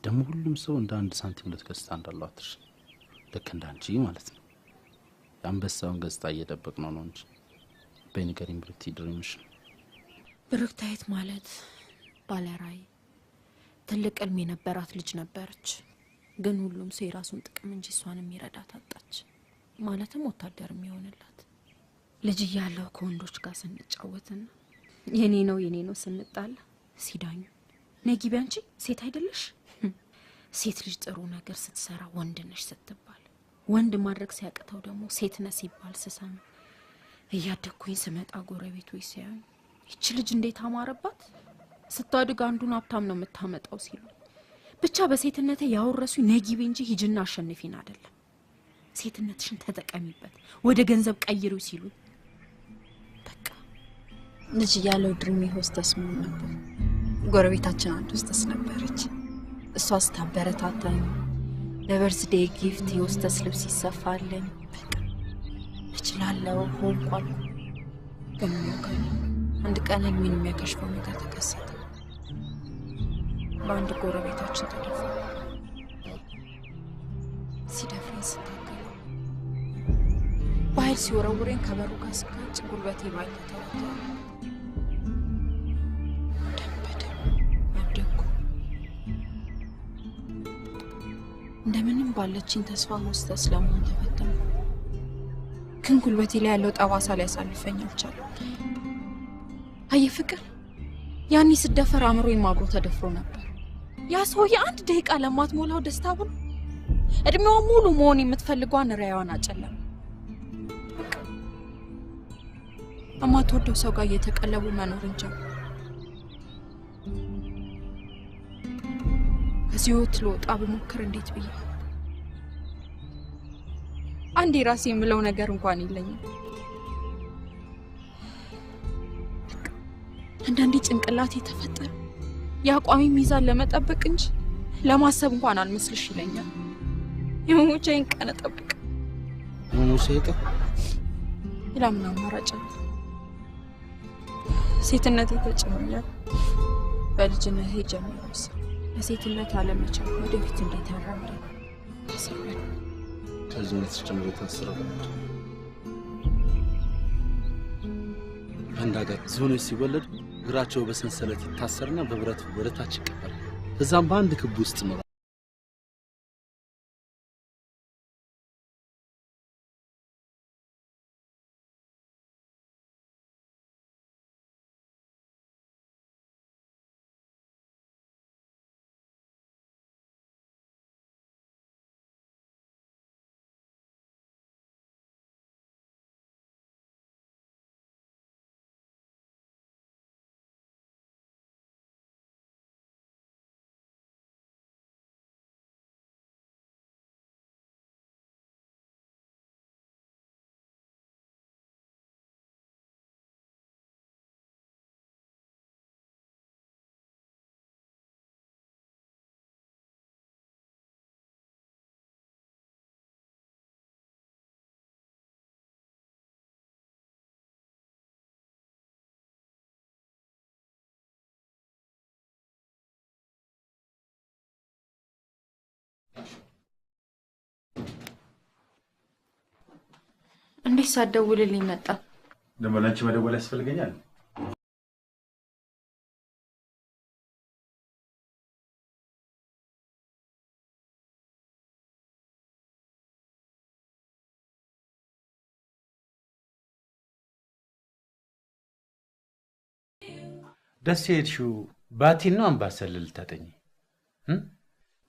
ደግሞ ሁሉም ሰው እንደ አንድ ሳንቲም ሁለት ገጽታ እንዳለው አትርሽ። ልክ እንደ አንቺ ማለት ነው። የአንበሳውን ገጽታ እየደበቅ ነው እንጂ። በይ ንገሪኝ ብሩክቲ፣ dream ሽ? ብሩክታዊት ማለት ባለራዕይ፣ ትልቅ ሕልም የነበራት ልጅ ነበረች። ግን ሁሉም ሰው የራሱን ጥቅም እንጂ እሷን የሚረዳት አጣች። ማለትም ወታደር የሚሆንላት። ልጅ እያለሁ ከወንዶች ጋር ስንጫወትና የኔ ነው የኔ ነው ስንጣላ ሲዳኙ ነይ ግቢ አንቺ ሴት አይደለሽ፣ ሴት ልጅ ጥሩ ነገር ስትሰራ ወንድ ነሽ ስትባል፣ ወንድ ማድረግ ሲያቅተው ደግሞ ሴት ነህ ሲባል ስሰማ እያደግኩኝ ስመጣ ጎረቤቶች ሲያዩኝ ይቺ ልጅ እንዴት አማረባት፣ ስታድግ አንዱን ሀብታም ነው የምታመጣው ሲሉ ብቻ በሴትነቴ ያወረሱኝ ነይ ግቢ እንጂ ሂጂና አሸንፊን አይደለም፣ ሴትነትሽን ተጠቀሚበት ወደ ገንዘብ ቀይሪው ሲሉ በቃ። ልጅ እያለሁ dream ኤ ሆስተስ መሆን ነበር። ጎረቤታችን አንድ ሆስተስ ነበረች። እሷ ስታበረታታኝ ለ birthday gift የ hostess ልብስ ይሰፋልኝ። በቃ እችላለሁ ሆንኩ አልኩ። ግን አንድ ቀን ህልሜን የሚያከሽፈው ነገር ተከሰተ። በአንድ ጎረቤታችን ተደፈረ። ሲደፍረኝ ስታገለው በኃይል ሲወረውረኝ ከበሩ ጋር ስጋጭ ጉልበቴ በኃይል ተተረተረ። ደም በደም አደግኩ። እንደምንም ባለችኝ ተስፋ ሆስተስ ለመሆን ተፈተንኩ። ግን ጉልበቴ ላይ ያለው ጠባሳ ሊያሳልፈኝ አልቻለም። አየህ ፍቅር፣ ያኔ ስደፈር አእምሮዬም አብሮ ተደፍሮ ነበር። ያ ሰውዬ አንድ ደቂቃ ለማትሞላው ደስታ ብሎ እድሜዋ ሙሉ መሆን የምትፈልገዋን ራዕይዋን አጨለመ። እማትወደው ሰው ጋር እየተቀለቡ መኖር እንጂ ከዚህ ህይወት ልወጣ ብሞክር እንዴት ብዬ አንዴ ራሴ የምለው ነገር እንኳን የለኝም። አንዳንዴ ጭንቅላቴ የተፈጠረ የአቋሚ ሚዛን ለመጠበቅ እንጂ ለማሰብ እንኳን አልመስልሽ ይለኛል። የመሞቻዬን ቀን እጠብቅ። መሞቻዬ ቀን ሌላ ምን አማራጭ አለ? ሴትነቴ ተጭኖኛል። በልጅነቴ ጀምሮ ለሴትነት አለመቻል ወደፊት እንዴት ያራምዳል? ታስሬያለሁ። ከልጅነትሽ ጀምሮ የታሰረው ለምንድን ነው? በአንድ ሀገር ዝሆኖች ሲወለዱ እግራቸው በሰንሰለት ይታሰርና በብረት ወደታች ይቀበራል። ከዛም በአንድ ክብ ውስጥ ይኖራል። እንዴት ሳትደውልልኝ መጣ? ደግሞ ለአንቺ መደወል ያስፈልገኛል? ደስ የሄድሽው ባቲን ነው አምባሰል ልታጠኚ?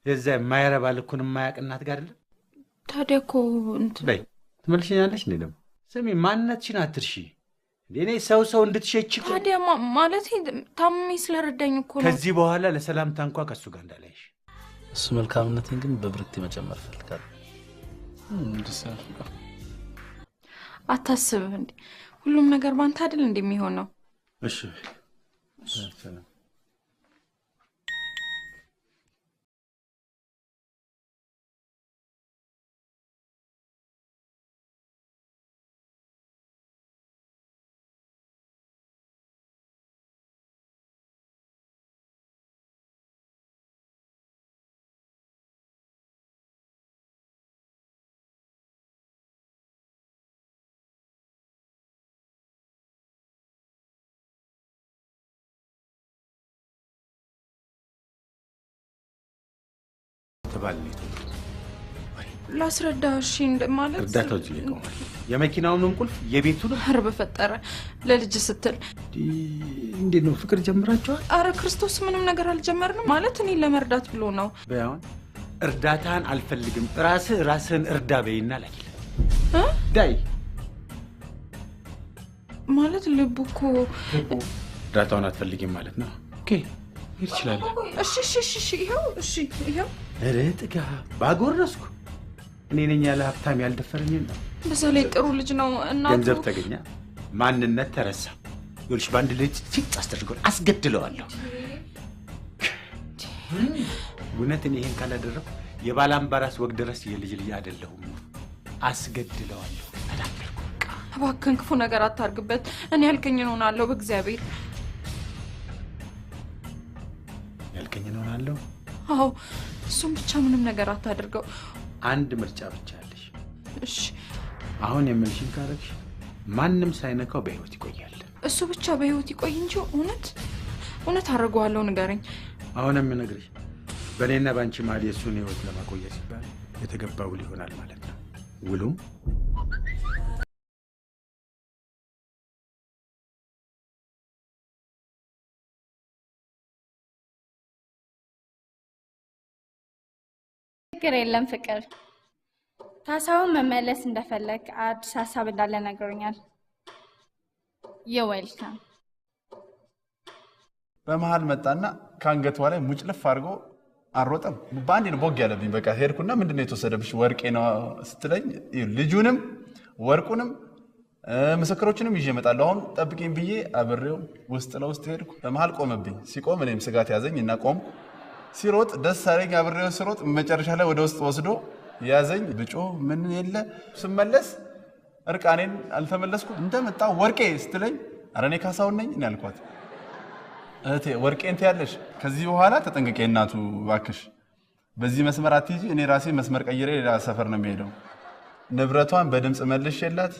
የዛ የማይረባ ልኩን የማያውቅ እናት ጋር አይደለም? ታዲያ እኮ እንትን በይ ትመልሽኛለሽ እንዴ? ደግሞ ስሚ፣ ማንነትሽን አትርሺ። እኔ ሰው ሰው እንድትሸች እኮ ታዲያ ማለት ታምሜ ስለረዳኝ እኮ ነው። ከዚህ በኋላ ለሰላምታ እንኳ ከእሱ ጋር እንዳላይሽ። እሱ መልካምነቴን ግን በብርክቴ መጨመር እፈልጋለሁ። አታስብ እንዴ፣ ሁሉም ነገር ባንተ አይደል እንደሚሆነው። እሺ ላስረዳሽ ማለት እርዳታው እዚህ ላይ ቆሟል። የመኪናውንም ቁልፍ የቤቱንም። ኧረ በፈጠረ ለልጅ ስትል እንዴት ነው ፍቅር ጀምራችኋል? አረ ክርስቶስ ምንም ነገር አልጀመርንም። ማለት እኔ ለመርዳት ብሎ ነው። በይ አሁን እርዳታህን አልፈልግም፣ ራስህ ራስህን እርዳ በይና ላኪልህ። ዳይ ማለት ልቡ እኮ እርዳታውን አትፈልጊም ማለት ነው። Okay ይችላል። እሺ እሺ እሺ ይኸው እሺ ይኸው። ኧረ ጥጋብ ባጎረስኩ እኔ ነኝ ያለ ሀብታም ያልደፈረኝ ነው። በዛ ላይ ጥሩ ልጅ ነው እናቱ። ገንዘብ ተገኘ፣ ማንነት ተረሳ። ይኸውልሽ በአንድ ልጅ ፊት አስደርገው አስገድለዋለሁ። እውነት እኔ ይሄን ካላደረኩ የባላምባራስ ወግ ድረስ የልጅ ልጅ አይደለሁም። አስገድለዋለሁ። ተናገርኩ። እባክህን ክፉ ነገር አታርግበት። እኔ ያልከኝን እሆናለሁ። በእግዚአብሔር ያልከኝን እሆናለሁ። አዎ እሱም ብቻ ምንም ነገር አታድርገው። አንድ ምርጫ ብቻ አለሽ። እሺ አሁን የምልሽን ካረግሽ ማንም ሳይነካው በህይወት ይቆያል። እሱ ብቻ በህይወት ይቆይ እንጂ እውነት እውነት አደርገዋለሁ። ንገረኝ። አሁን የምነግርሽ በእኔና በአንቺ መሀል የእሱን ህይወት ለማቆየት ሲባል የተገባ ውል ይሆናል ማለት ነው። ውሉም ችግር የለም ፍቅር። ካሳሁን መመለስ እንደፈለግ አዲስ ሀሳብ እንዳለ ነግሮኛል። You're welcome። በመሃል መጣና ከአንገቷ ላይ ሙጭልፍ አድርጎ አሮጠም። በአንዴ ነው ቦግ ያለብኝ። በቃ ሄድኩና ምንድነው የተወሰደብሽ? ወርቄ ነው ስትለኝ ልጁንም ወርቁንም ምስክሮችንም ይዤ እመጣለሁ፣ አሁን ጠብቂኝ ብዬ አብሬው ውስጥ ለውስጥ ሄድኩ። በመሃል ቆመብኝ። ሲቆም እኔም ስጋት ያዘኝ እና ቆምኩ። ሲሮጥ ደስ አለኝ። አብሬው ሲሮጥ መጨረሻ ላይ ወደ ውስጥ ወስዶ ያዘኝ። ብጮ ምን የለ ስመለስ እርቃኔን አልተመለስኩም። እንደመጣ ወርቄ ስትለኝ ኧረ እኔ ካሳሁን ነኝ እኔ አልኳት። እህቴ ወርቄን ትያለሽ? ከዚህ በኋላ ተጠንቀቂ እናቱ እባክሽ፣ በዚህ መስመር አትሂጂ፣ እኔ ራሴ መስመር ቀይሬ ሌላ ሰፈር ነው የሚሄደው። ንብረቷን በድምፅ መልሼላት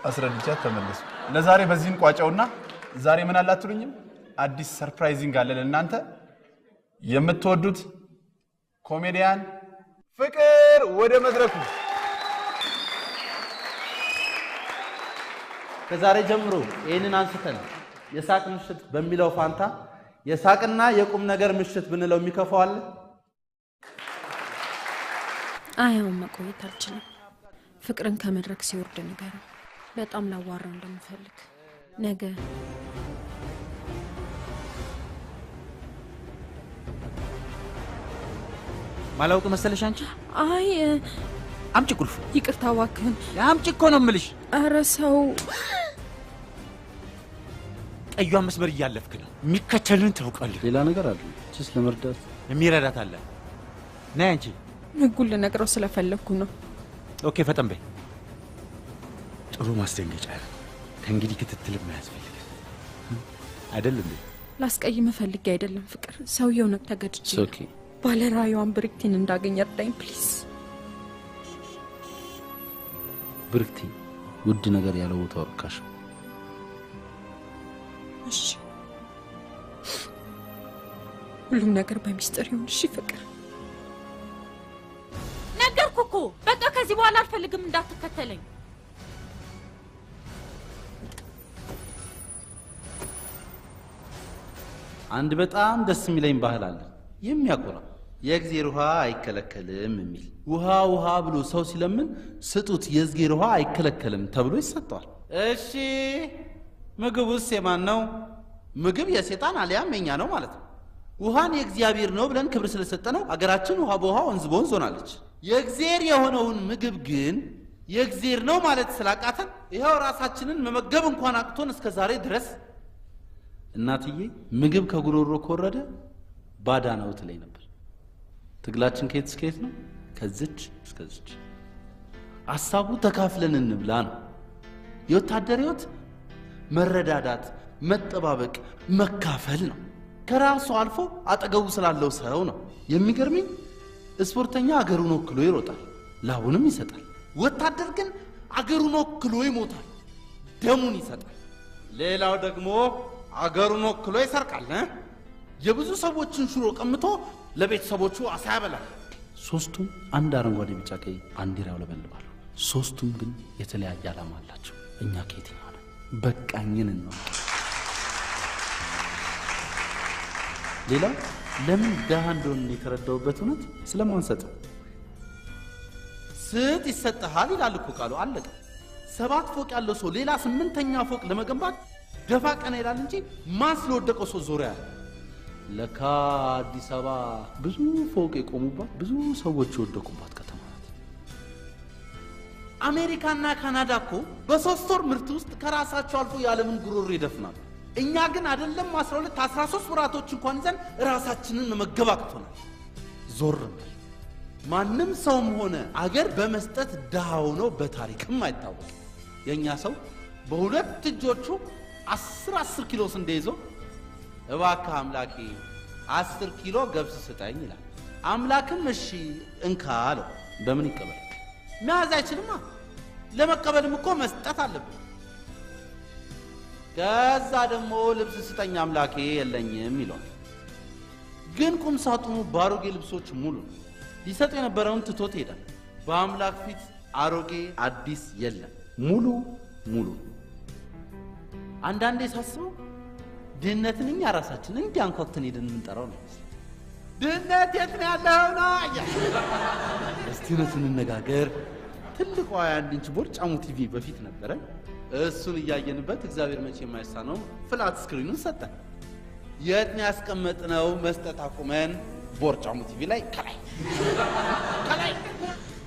አስረድቻት ተመለስኩ። ለዛሬ በዚህ እንቋጨውና ዛሬ ምን አለ አትሉኝም? አዲስ surprising አለ ለእናንተ። የምትወዱት ኮሜዲያን ፍቅር ወደ መድረኩ። ከዛሬ ጀምሮ ይህንን አንስተን የሳቅ ምሽት በሚለው ፋንታ የሳቅና የቁም ነገር ምሽት ብንለው የሚከፋው አለ? አይ አሁን መቆየት አልችልም። ፍቅርን ከመድረክ ሲወርድ ንገረው። በጣም ላዋራው እንደምፈልግ ነገ። ማላውቅ መሰለሽ አንቺ? አይ አምጪ ቁልፍ። ይቅርታ እባክህን። አምጪ እኮ ነው የምልሽ። ኧረ ሰው ቀዩን መስመር እያለፍክ ነው። የሚከተልን ታውቃለህ። ሌላ ነገር አለ። ጭስ ለመርዳት የሚረዳት አለ። ነይ አንቺ። ህጉን ልነግረው ስለፈለግኩ ነው። Okay ፈጠን በይ። ጥሩ ማስደንገጫ ነው። ከእንግዲህ ክትትልም አያስፈልግም አይደል እንዴ? ላስቀይምህ ፈልጌ አይደለም ፍቅር፣ ሰውየው ነው ተገድጄ። Okay። ባለራዕዩዋን ብርክቲን እንዳገኝ እርዳኝ please። ብርክቲ ውድ ነገር ያለው ቦታው ርካሽ። እሺ ሁሉም ነገር በሚስጥር ይሁን። እሺ ፍቅር። ነገርኩህ እኮ በቃ ከዚህ በኋላ አልፈልግም፣ እንዳትከተለኝ። አንድ በጣም ደስ የሚለኝ ባህል አለ፣ የሚያኮራ የእግዜር ውሃ አይከለከልም የሚል። ውሃ ውሃ ብሎ ሰው ሲለምን ስጡት የእግዜር ውሃ አይከለከልም ተብሎ ይሰጠዋል። እሺ ምግቡስ የማን ነው? ምግብ የሴጣን አልያም የኛ ነው ማለት ነው። ውሃን የእግዚአብሔር ነው ብለን ክብር ስለሰጠነው አገራችን ውሃ በውሃ ወንዝ በወንዝ ሆናለች። የእግዜር የሆነውን ምግብ ግን የእግዜር ነው ማለት ስላቃተን ይኸው ራሳችንን መመገብ እንኳን አቅቶን እስከ ዛሬ ድረስ። እናትዬ ምግብ ከጉሮሮ ከወረደ ባዳ ነው ትለኝ ነበር። ትግላችን ከየት እስከ የት ነው? ከዚች እስከዚች። ሐሳቡ ተካፍለን እንብላ ነው። የወታደር ሕይወት መረዳዳት፣ መጠባበቅ፣ መካፈል ነው። ከራሱ አልፎ አጠገቡ ስላለው ሰው ነው። የሚገርመኝ ስፖርተኛ አገሩን ወክሎ ይሮጣል፣ ላቡንም ይሰጣል። ወታደር ግን አገሩን ወክሎ ይሞታል፣ ደሙን ይሰጣል። ሌላው ደግሞ አገሩን ወክሎ ይሰርቃል። የብዙ ሰዎችን ሽሮ ቀምቶ ለቤተሰቦቹ አሳ ያበላል። ሶስቱም አንድ አረንጓዴ ቢጫ ቀይ ባንዲራ ያውለበልባሉ። ሶስቱም ግን የተለያየ ዓላማ አላቸው። እኛ ከየትኛው ነን? በቃኝን ነው። ሌላው ለምን ደሃ እንደሆነ የተረዳሁበት እውነት ስለማንሰጥ ስጥ ይሰጥሃል ይላል እኮ ቃሉ። አለቀ። 7 ፎቅ ያለው ሰው ሌላ 8ኛ ፎቅ ለመገንባት ደፋ ቀና ይላል እንጂ ማን ስለወደቀው ሰው ዞሪያ። ለካ አዲስ አበባ ብዙ ፎቅ የቆሙባት ብዙ ሰዎች የወደቁባት ከተማ ናት። አሜሪካና ካናዳ እኮ በ3 ወር ምርት ውስጥ ከራሳቸው አልፎ የዓለምን ጉሮሮ ይደፍናሉ። እኛ ግን አይደለም 12 13 ወራቶች እንኳን ይዘን ራሳችንን መመገብ አቅቶናል። ዞር ማንም ሰውም ሆነ አገር በመስጠት ድሃ ሆኖ በታሪክም አይታወቅም። የኛ ሰው በሁለት እጆቹ 10 10 ኪሎ ስንዴ ይዞ እባክህ አምላኬ 10 ኪሎ ገብስ ስጠኝ ይላል። አምላክም እሺ እንካ አለው። በምን ይቀበል? መያዝ አይችልማ። ለመቀበልም እኮ መስጠት አለበት። ከዛ ደግሞ ልብስ ስጠኝ አምላኬ የለኝም ይለዋል። ግን ቁም ሳጥኑ ባሮጌ ልብሶች ሙሉ ነው። ሊሰጥ የነበረውን ትቶት ይሄዳል። በአምላክ ፊት አሮጌ አዲስ የለም፣ ሙሉ ሙሉ። አንዳንዴ ሳስበው ድህነትን እኛ ራሳችን እንዲህ አንኳኩተን ሄደን የምንጠራው ነው። ድህነት የት ነው ያለኸው? ና እስቲ እውነት እንነጋገር። ትልቋ የአንድ ኢንች ቦርጫሙ ቲቪ በፊት ነበረ። እሱን እያየንበት እግዚአብሔር መቼ የማይሳነው flat screen ኑን ሰጠን። የት ነው ያስቀመጥነው? መስጠት አቁመን ቦርጫሙ ቲቪ ላይ ከላይ ከላይ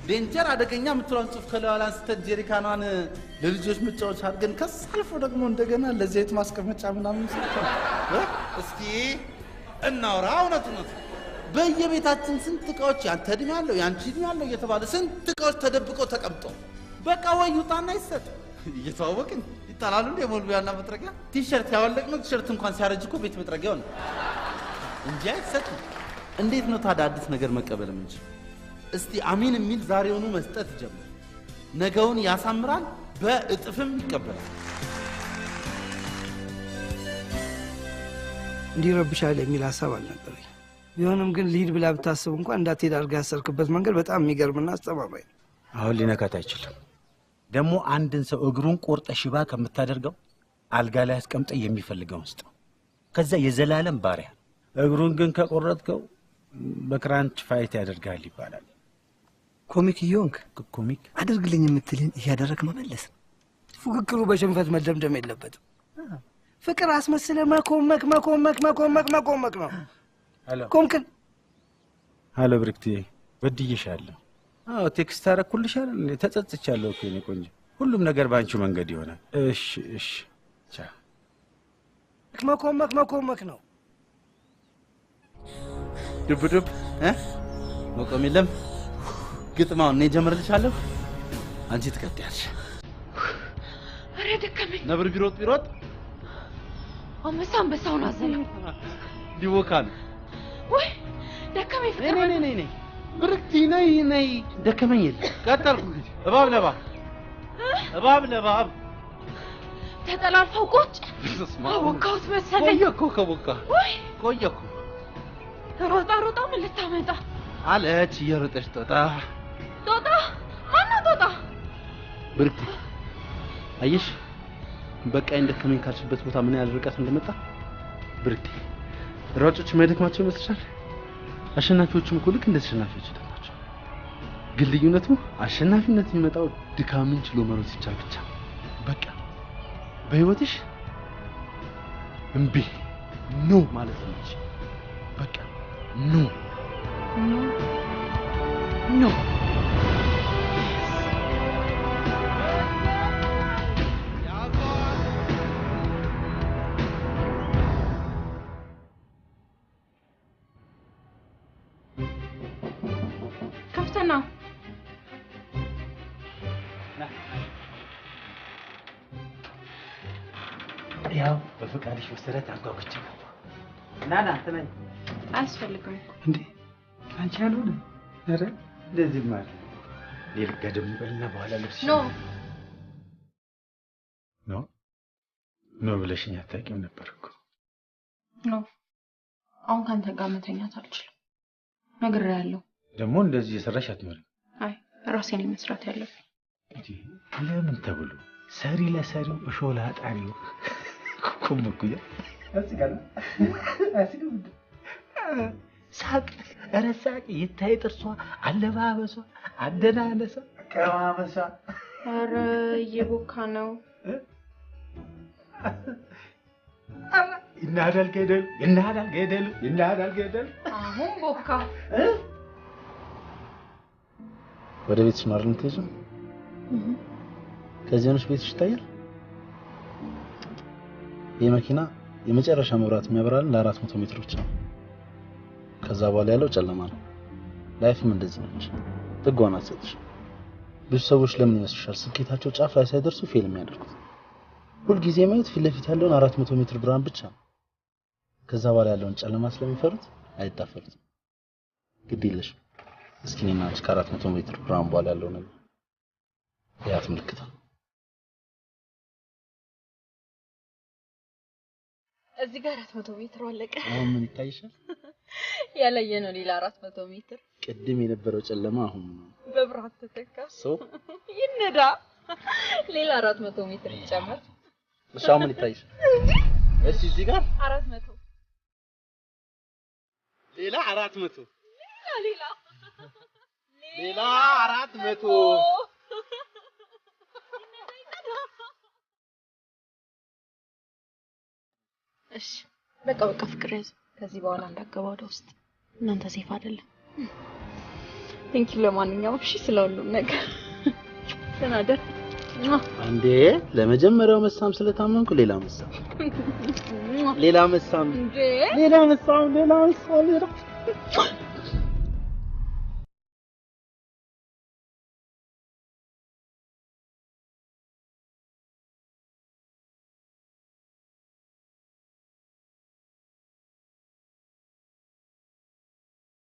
danger አደገኛ የምትለዋን ጽሑፍ ከላዩ ላይ አንስተን ጀሪካኗን ለልጆች መጫወቻ አድርገን ከዛ አልፎ ደግሞ እንደገና ለዘይት ማስቀመጫ ምናምን ሰጥተን እስኪ እናውራ እውነት እውነት በየቤታችን ስንት እቃዎች ያንተ እድሜ አለው ያንቺ እድሜ አለው እየተባለ ስንት እቃዎች ተደብቀው ተቀምጠው በቃ ወይ ይውጣና ይሰጥ። እየተዋወቅን ይጣላሉ እንደ ሞልቢያና መጥረጊያ። ቲሸርት ያወለቅነው ቲሸርት እንኳን ሲያረጅ እኮ ቤት መጥረጊያው ነው እንጂ አይሰጥም። እንዴት ነው ታዲያ አዲስ ነገር መቀበል የምንችል? እስቲ አሜን የሚል ዛሬውኑ መስጠት ይጀምር። ነገውን ያሳምራል፣ በእጥፍም ይቀበላል። እንዲረብሻል የሚል ሀሳብ አልነበረኝ። ቢሆንም ግን ልሂድ ብላ ብታስብ እንኳን እንዳትሄድ አድርገህ ያሰርክበት መንገድ በጣም የሚገርምና አስተማማኝ ነው። አሁን ሊነካት አይችልም። ደግሞ አንድን ሰው እግሩን ቆርጠ ሽባ ከምታደርገው አልጋ ላይ አስቀምጠ የሚፈልገውን ስጠው። ከዛ የዘላለም ባሪያ። እግሩን ግን ከቆረጥከው በክራንች fight ያደርጋል ይባላል። comic እየሆንክ comic አድርግልኝ የምትልህን እያደረግህ መመለስ ነው። ፉክክሩ በሽንፈት መደምደም የለበትም። ፍቅር አስመስለህ መኮመክ መኮመክ መኮመክ መኮመክ ነው። ኮምክን ሄሎ ብርክትዬ፣ በድዬሻለሁ። አዎ text አደረኩልሽ አይደል? ተጸጽቻለሁ እኮ የኔ ቆንጆ። ሁሉም ነገር በአንቺው መንገድ ይሆናል። እሺ እሺ፣ ቻው። መኮመክ መኮመክ ነው። ዱብ ዱብ መቆም የለም። ግጥማውን እኔ እጀምርልሻለሁ፣ አንቺ ትቀጥያለሽ። ኧረ ደከመኝ። ነብር ቢሮጥ ቢሮጥ አንበሳ አንበሳውን አዘለው። ሊቦካ ነው። ወይ ደከመኝ። ፍቅር ነይ ነይ ነይ ብርክቲ ነይ ነይ። ደከመኝ የለ ቀጠልኩ። እንግዲህ እባብ ለባብ እባብ ለባብ ተጠላልፈው ቁጭ አቦካሁት መሰለኝ። ቆየ እኮ ከቦካ ወይ ቆየ እኮ። ሮጣ ሮጣ ምን ልታመጣ አለች እየሮጠች ጦጣ ጦጣ። ማነው ጦጣ? ብርክቲ አየሽ፣ በቃኝ ደከመኝ ካልሽበት ቦታ ምን ያህል ርቀት እንደመጣ። ብርክቲ ሯጮች የማይደክማቸው ይመስልሻል? አሸናፊዎቹም እኮ ልክ እንደ ተሸናፊዎች ይደክማቸው። ግን ልዩነቱ አሸናፊነት የሚመጣው ድካምን ችሎ መሮጥ ሲቻል ብቻ። በቃ በህይወትሽ እምቢ no ማለት ነው። በቃ no no no። ክፍት ነው። ያው በፈቃድሽ መሰረት አንጓጉቼ ገባሁ። ና ና ተነኝ። አያስፈልግም እንዴ አንቺ ያልሆነ ኧረ እንደዚህ ማለት ሌል ገደም በልና በኋላ ልብስ no no no ብለሽኝ አታውቂም ነበር እኮ። no አሁን ካንተ ጋር መተኛት አልችልም፣ ነግሬሃለሁ። ደግሞ እንደዚህ የሰራሽ አትኖሪም። አይ ራሴን መስራት ያለብኝ። ለምን ተብሎ ሰሪ ለሰሪው እሾህ ለአጣሪው ኩምኩያ ያስጋል ያስጋል። ሳቅ ኧረ ሳቅ ይታይ ጥርሷ፣ አለባበሷ፣ አደናነሷ፣ አቀማመሷ። ኧረ እየቦካ ነው። ይናዳል ገደሉ፣ ይናዳል ገደሉ፣ ይናዳል ገደሉ። አሁን ቦካ። ወደ ቤትሽ ነው አይደል የምትሄጂው? ከዚህ ሆነሽ ቤትሽ ይታያል። ይህ መኪና የመጨረሻ መብራት የሚያበራልን ለ400 ሜትር ብቻ ነው። ከዛ በኋላ ያለው ጨለማ ነው። life ም እንደዚህ ነች። ጥጓን አትሰጥሽ። ብዙ ሰዎች ለምን ይመስልሻል ስኬታቸው ጫፍ ላይ ሳይደርሱ fail የሚያደርጉት? ሁልጊዜ ማየት ፊት ለፊት ያለውን 400 ሜትር ብርሃን ብቻ ነው። ከዛ በኋላ ያለውን ጨለማ ስለሚፈሩት አይዳፈሩትም። ግድ የለሽም። እስኪ እኔና አንቺ ከ400 ሜትር ብርሃን በኋላ ያለው ነገር ያት ምልክታ እዚህ ጋር 400 ሜትር አለቀ። አሁን ምን ይታይሻል? ያላየነው ሌላ 400 ሜትር። ቅድም የነበረው ጨለማ አሁን በብርሃን ተተካ። ሰው ይነዳ። ሌላ 400 ሜትር ይጨመር። እሺ አሁን ምን ይታይሻል? እሺ እዚህ ጋር 400 ሌላ 400 ሌላ ሌላ 400። እሺ በቃ በቃ ፍቅር ያዝ። ከዚህ በኋላ እንዳገባ ወደ ውስጥ እናንተ safe አይደለም። Thank you ለማንኛውም እሺ ስለሁሉም ነገር ደህና ደር። እንዴ ለመጀመሪያው መሳም ስለታመንኩ ሌላ መሳም ሌላ መሳም ሌላ መሳም ሌላ መሳም ሌላ።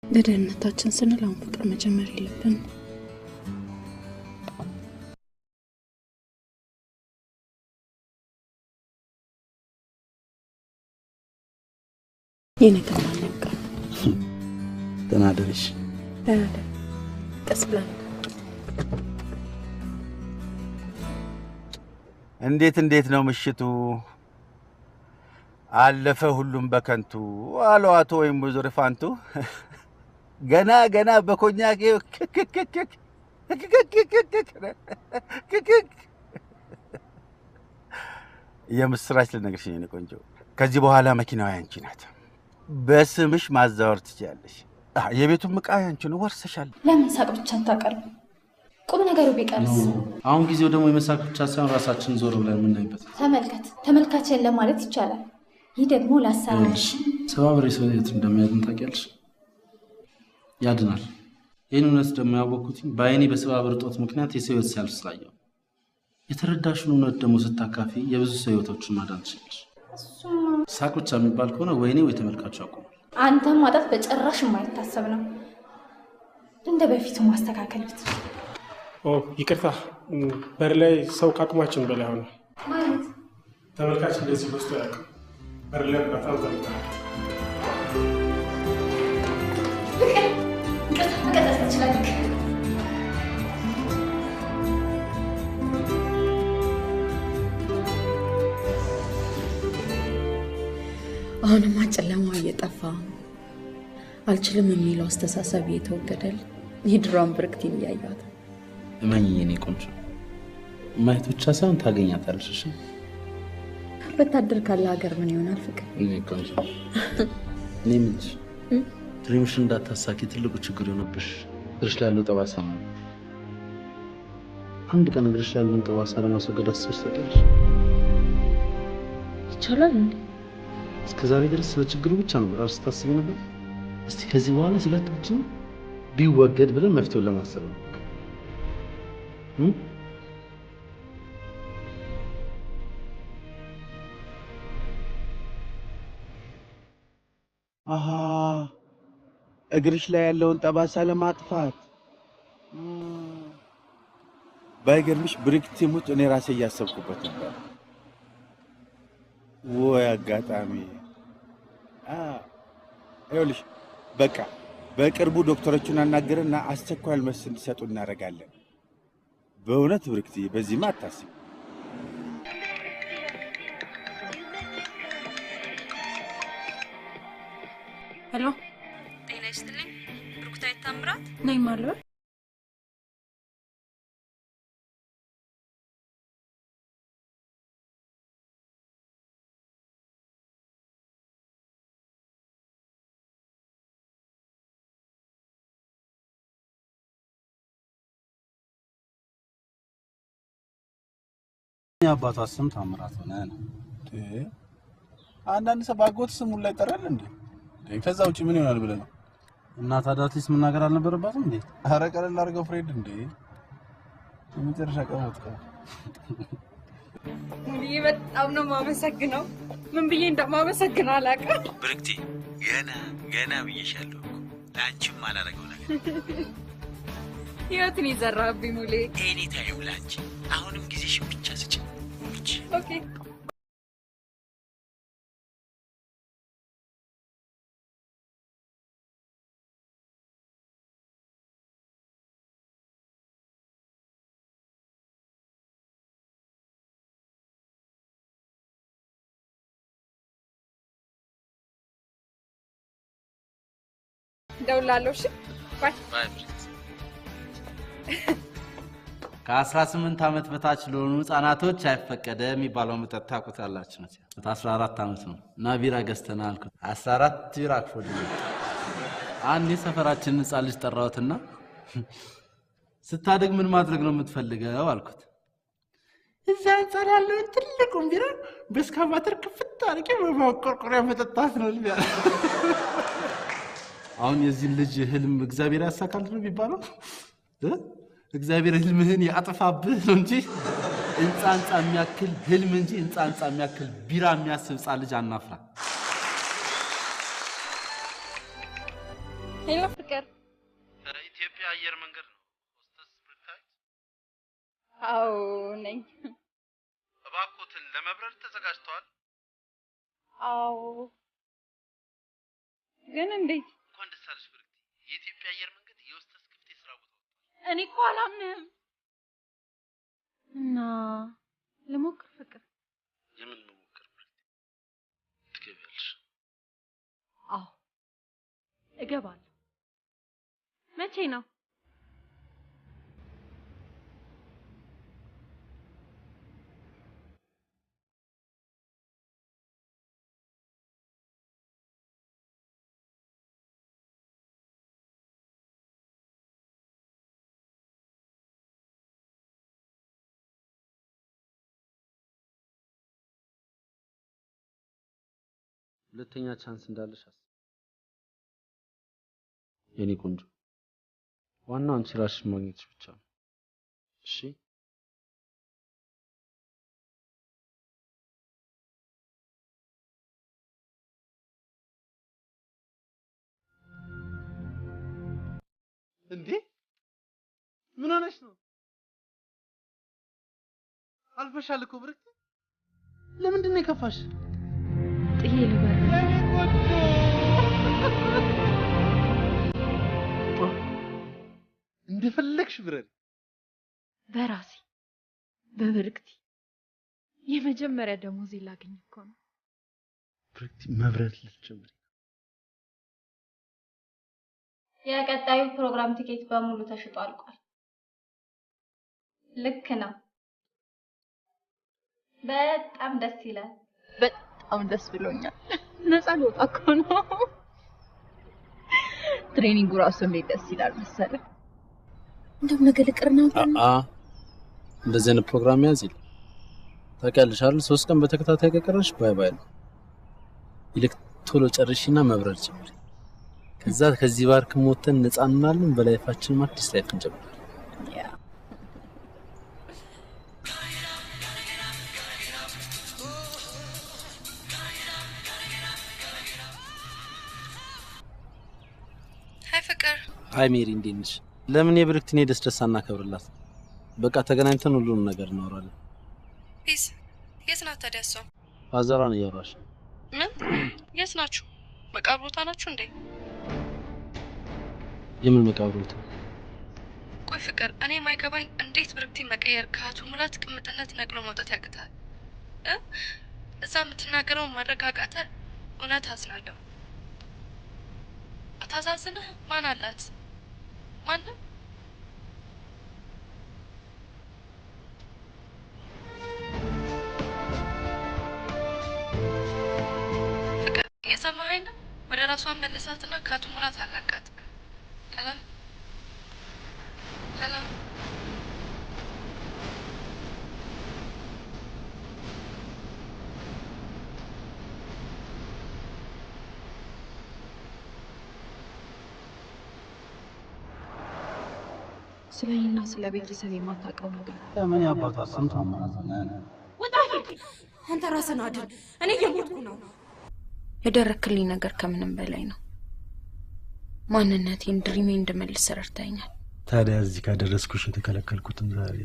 ለደህንነታችን ስንል አሁን ፍቅር መጀመር የለብንም። ይህ ነገር ማን ያውቃል? ደህና ደርሽ። ደህና ደር። ቀስ ብለን እንዴት እንዴት ነው ምሽቱ? አለፈ ሁሉም በከንቱ አሉ አቶ ወይም ወይዘሮ ፋንቱ። ገና ገና በኮኛቄ ክክክክክ ክክክክክ። የምስራች ልነግርሽ የኔ ቆንጆ፣ ከዚህ በኋላ መኪናዋ ያንቺ ናት። በስምሽ ማዛወር ትችያለሽ። የቤቱም ዕቃ ያንቺ ነው፣ ወርሰሻል። ለምን ሳቅ ብቻ አታቀርብ? ቁም ነገሩ ቢቀርስ? አሁን ጊዜው ደግሞ የመሳቅ ብቻ ሳይሆን ራሳችንን ዞር ብለን የምናይበት። ተመልከት፣ ተመልካች የለም ማለት ይቻላል። ይህ ደግሞ ላሰራሽ 70 ብር የሰው ህይወት እንደሚያድን ታውቂያለሽ? ያድናል። ይህን እውነት ደግሞ ያወቅኩት በአይኔ በ70 ብር እጦት ምክንያት የሰው ህይወት ሲያልፍ ስላየሁ። የተረዳሽን እውነት ደግሞ ስታካፊ የብዙ ሰው ህይወቶችን ማዳን ትችላለሽ። ሳቅ ብቻ የሚባል ከሆነ ወይኔ ወይ ተመልካቹ ያቆማል። አንተም ማጣት በጭራሽ የማይታሰብ ነው። እንደ በፊቱ ማስተካከል ብትችል። ይቅርታ፣ በር ላይ ሰው ከአቅማችን በላይ ሆነ። ማለት ተመልካች እንደዚህ በዝቶ አያውቅም። በር ላይ በጣም ዘግተናል። ፍቅር፣ ይቅርታ፣ መቀጠል ትችላለህ። አሁንማ ጨለማው እየጠፋ አልችልም የሚለው አስተሳሰብ እየተወገደል የድሮዋን ብርክቲን እያየኋት። እመኚኝ የኔ ቆንጆ፣ ማየት ብቻ ሳይሆን ታገኛታለሽ። እሺ ወታደር ካለ ሀገር ምን ይሆናል ፍቅር? እኔ ቆንጆ፣ እኔ የምልሽ dream ሽን እንዳታሳኪ ትልቁ ችግር የሆነብሽ እግርሽ ላይ ያለው ጠባሳ ነው። አንድ ቀን እግርሽ ላይ ያለውን ጠባሳ ለማስወገድ አስበሽ ታውቂያለሽ? ይቻላል እንዴ? እስከ ዛሬ ድረስ ስለ ችግሩ ብቻ ነው ራስ ስታስቢ ነበር። እስቲ ከዚህ በኋላ ስለ ችግሩ ቢወገድ ብለን መፍትሄውን ለማሰብ ነው። አሃ እግርሽ ላይ ያለውን ጠባሳ ለማጥፋት ባይገርምሽ ብርክቲ ሙት እኔ ራሴ እያሰብኩበት ነበር። ወይ አጋጣሚ። ይኸውልሽ በቃ በቅርቡ ዶክተሮቹን አናግረና አስቸኳይ መልስ እንዲሰጡ እናደርጋለን። በእውነት ብርክቲ በዚህማ አታስቢ። Hello፣ ጤና ይስጥልኝ። ብሩክታዊት ታምራት ነኝ ማለት የአባቷ ስም ታምራት ሆነ ነው። አንዳንድ ሰው ባጎት ስሙን ላይ ይጠራል እንዴ? ከዛ ውጪ ምን ይሆናል ብለህ ነው? እና ታዲያ at least መናገር አልነበረባትም እንዴ? ኧረ ቀለል አድርገው ፍሬድ። እንዴ የመጨረሻ ቀን ወጥቀው። ሙሉዬ በጣም ነው የማመሰግነው። ምን ብዬ እንደማመሰግነው አላውቅም። ብርክቲ ገና ገና ብዬሻለሁ እኮ ለአንቺም አላደረገው ነገር ህይወትን የዘራብኝ ሙሌ። Anytime ለአንቺ። አሁንም ጊዜሽን ብቻ ስጭኝ። Okay። እደውልልሃለሁ። እሺ bye። Bye ብርክቲ። ከ18 ዓመት በታች ለሆኑ ህጻናቶች አይፈቀደም የሚባለው መጠጥ ታውቁታላችሁ ነው። 14 ዓመት ነው እና ቢራ ገዝተና አልኩት። 14 ቢራ አክፎልኝ አንድ የሰፈራችንን ህጻን ልጅ ጠራሁትና ስታድግ ምን ማድረግ ነው የምትፈልገው አልኩት። እዛ ህንጻ ያለውን ትልቁን ቢራ በስካቫተር ክፍት አድርጌ በማቆርቆሪያ መጠጣት ነው ይላል። አሁን የዚህ ልጅ ህልም እግዚአብሔር ያሳካል ነው የሚባለው? እግዚአብሔር ህልምህን ያጥፋብህ ነው እንጂ ህንጻ ህንጻ የሚያክል ህልም እንጂ ህንጻ ህንጻ የሚያክል ቢራ የሚያስብ ህጻን ልጅ አናፍራ። Hello ፍቅር፣ ከኢትዮጵያ አየር መንገድ ነው ሆስተስ ብርክታዊት? አዎ ነኝ። እባክዎትን ለመብረር ተዘጋጅተዋል? አዎ ግን እንዴት? እንኳን ደስ አለሽ ብርክቲ። የኢትዮጵያ አየር መንገድ የሆስተስ ክፍት የስራ ቦታ። እኔ እኮ አላምንህም። እና ልሞክር ፍቅር? የምን መሞከር ብርክቲ? ትገቢያለሽ? አዎ እገባለሁ። መቼ ነው? ሁለተኛ chance እንዳለሽ አስብ የኔ ቆንጆ። ዋናው አንቺ ራስሽን ማግኘትሽ ብቻ ነው። እሺ እንዴ ምን ሆነሽ ነው? አልፈሻል እኮ ብርክቲ። ለምንድን ነው የከፋሽ? ጥዬ ልበር። እንደፈለግሽ ብረሪ። በራሴ በብርክቲ የመጀመሪያ ደሞዜ ላገኝ እኮ ነው። ብርክቲ መብረር ልትጀምሪ። የቀጣዩ ፕሮግራም ቲኬት በሙሉ ተሽጦ አልቋል። ልክ ነው። በጣም ደስ ይላል። በጣም ደስ ብሎኛል። ነፃ ልወጣ እኮ ነው። Training ኡ ራሱ እንዴት ደስ ይላል መሰለህ። እንደውም ነገ ልቅርና እንደዚህ አይነት ፕሮግራም ያዝ ይላል። ታውቂያለሽ አይደል? 3 ቀን በተከታታይ ከቀረሽ bye bye ነው። ይልቅ ቶሎ ጨርሺና መብረር ጀምሪ። ከዛ ከዚህ ባርክ ሞተን ነፃ እንሆናለን። በ life ኣችን አዲስ life እንጀምራለን። Hi ፍቅር። Hi ሜሪ፣ እንዴት ነሽ? ለምን የብርክቲን የደስ ደስ አናከብርላት? በቃ ተገናኝተን ሁሉንም ነገር እናወራለን። Peace። የት ናት ታዲያ እሷ? ፋዘሯን እያወራሽ። ምን? የት ናችሁ? መቃብር ቦታ ናችሁ እንዴ? የምን መቃብር ቦታ? ቆይ ፍቅር፣ እኔ የማይገባኝ እንዴት ብርክቲን መቀየር ከአቶ ሙላት ቅምጥነት ነቅሎ መውጣት ያቅታል? እዛ የምትናገረውን ማድረግ አቃተ። እውነት አዝናለሁ። አታሳዝንህ? ማን አላት? ማንም። ፍቅር እየሰማኸኝ ነው? ወደ ራሷን መለሳትና ከአቶ ሙላት አላቃት። ሰላም ሰላም። ስለ እኔና ስለ ቤተሰብ የማታውቀው ነገር ለምን ያባቷ ስንት አማራጭ አንተ ራስህን አድን። እኔ እየሞትኩ ነው። ያደረክልኝ ነገር ከምንም በላይ ነው። ማንነቴን ድሪሜ እንድመልስ ረድተኸኛል። ታዲያ እዚህ ካደረስኩሽ የተከለከልኩትን ዛሬ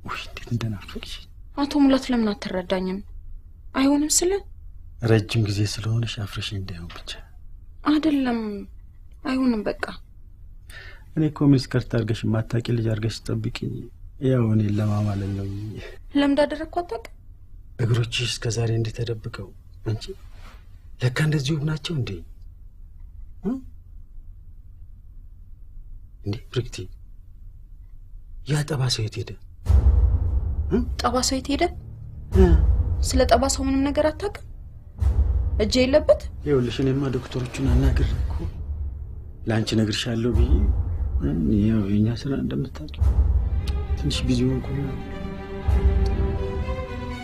ውይ እንዴት እንደናፈቅሽ። አቶ ሙላት ለምን አትረዳኝም? አይሆንም ስለ ረጅም ጊዜ ስለሆነሽ አፍረሽ እንዳይሆን ብቻ አይደለም። አይሆንም በቃ። እኔ እኮ miniskirt አድርገሽ የማታውቂ ልጅ አድርገሽ ጠብቂኝ። ያው እኔን ለማማለል ነው። ለምን እንዳደረግኩ አታውቅም? እግሮችሽ እስከ ዛሬ እንዴት ተደብቀው አንቺ ለካ እንደዚህ ውብ ናቸው እንዴ? እንዴ ብርክቲ፣ ያ ጠባሳው የት ሄደ? ጠባሳው የት ሄደ? ስለ ጠባሳው ምንም ነገር አታውቅም? እጄ የለበት። ይኸውልሽ እኔማ ዶክተሮቹን አናግሬ እኮ ለአንቺ እነግርሻለሁ ብዬ ያው የእኛ ስራ እንደምታውቂው ትንሽ busy ሆንኩና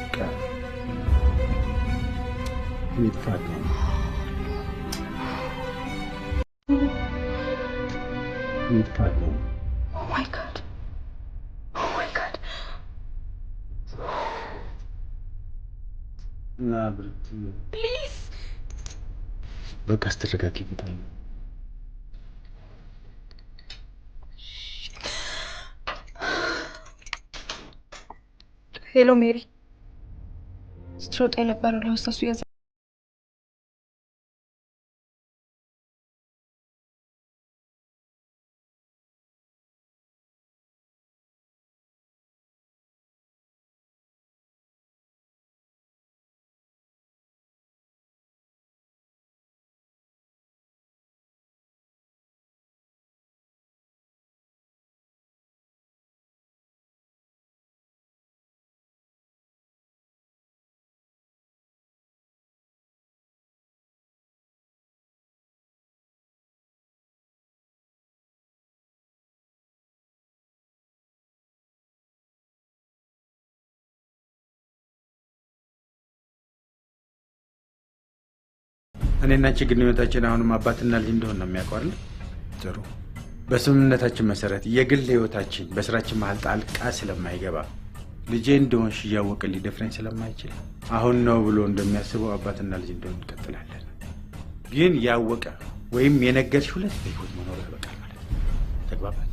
በቃ እኔ ጥፋት ነው። እኔ ጥፋት ነው። Oh my God, oh my God። እና ብርክቲ Please። በቃ ስትረጋጊ በጣም። Hello ሜሪ፣ ስትሮጥ የነበረው ለሆስተሱ እኔና አንቺ ግንኙነታችን አሁንም አባትና ልጅ እንደሆነ ነው የሚያውቀው አይደል? ጥሩ። በስምምነታችን መሰረት የግል ህይወታችን በስራችን መሀል ጣልቃ ስለማይገባ፣ ልጄ እንደሆንሽ እያወቀ ሊደፍረኝ ስለማይችል፣ አሁን ነው ብሎ እንደሚያስበው አባትና ልጅ እንደሆን እንቀጥላለን። ግን ያወቀ ወይም የነገርሽ ሁለት በህይወት መኖር ያበቃል ማለት ነው። ተግባባን?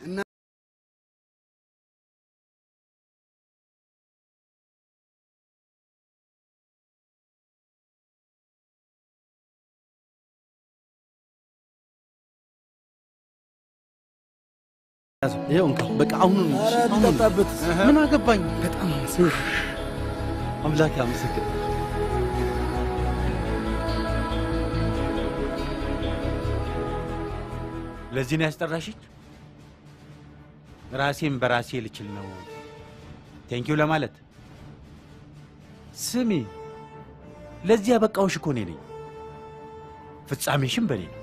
እና ይኸው እንካ፣ በቃ አሁኑን ኧረ ልጠጣበት። ምን አገባኝ? በጣም አምላክ አመሰግን። ለዚህ ነው ያስጠራሽኝ? ራሴን በራሴ ልችል ነው thank you ለማለት። ስሚ፣ ለዚህ ያበቃሁሽ እኮ እኔ ነኝ። ፍጻሜሽም በእኔ ነው።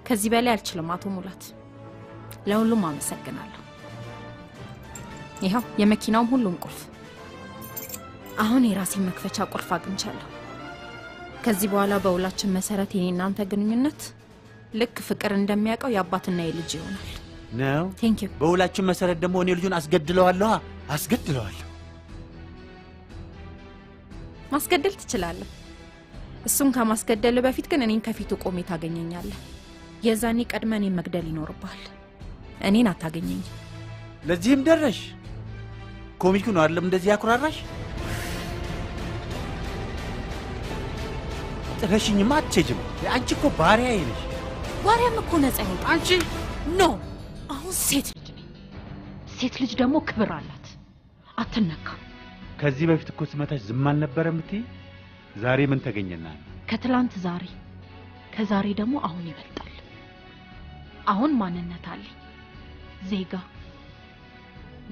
ከዚህ በላይ አልችልም አቶ ሙላት። ለሁሉም አመሰግናለሁ። ይኸው የመኪናውም ሁሉም ቁልፍ። አሁን የራሴን መክፈቻ ቁልፍ አግኝቻለሁ። ከዚህ በኋላ በውላችን መሰረት የኔ እናንተ ግንኙነት ልክ ፍቅር እንደሚያውቀው የአባትና የልጅ ይሆናል። ነው። Thank you። በውላችን መሰረት ደግሞ እኔ ልጁን አስገድለዋለሁ፣ አስገድለዋለሁ። ማስገደል ትችላለህ። እሱን ከማስገደል በፊት ግን እኔን ከፊቱ ቆሜ ታገኘኛለህ። የዛኔ ቀድመህ እኔን መግደል ይኖርብሃል። እኔን አታገኘኝም። ለዚህም ደረሽ። ኮሚኩ ነው አይደለም እንደዚህ ያኩራራሽ? ጥለሽኝማ አትሄጂም። አንቺ እኮ ባሪያዬ ነሽ። ባሪያም እኮ ነፃ ይወጣል። አንቺ no፣ አሁን ሴት ልጅ ነኝ። ሴት ልጅ ደግሞ ክብር አላት፣ አትነካም። ከዚህ በፊት እኮ ስመታሽ ዝም አልነበረ የምትይ? ዛሬ ምን ተገኘና? ከትላንት ዛሬ፣ ከዛሬ ደግሞ አሁን ይበልጣል። አሁን ማንነት አለኝ። ዜጋ፣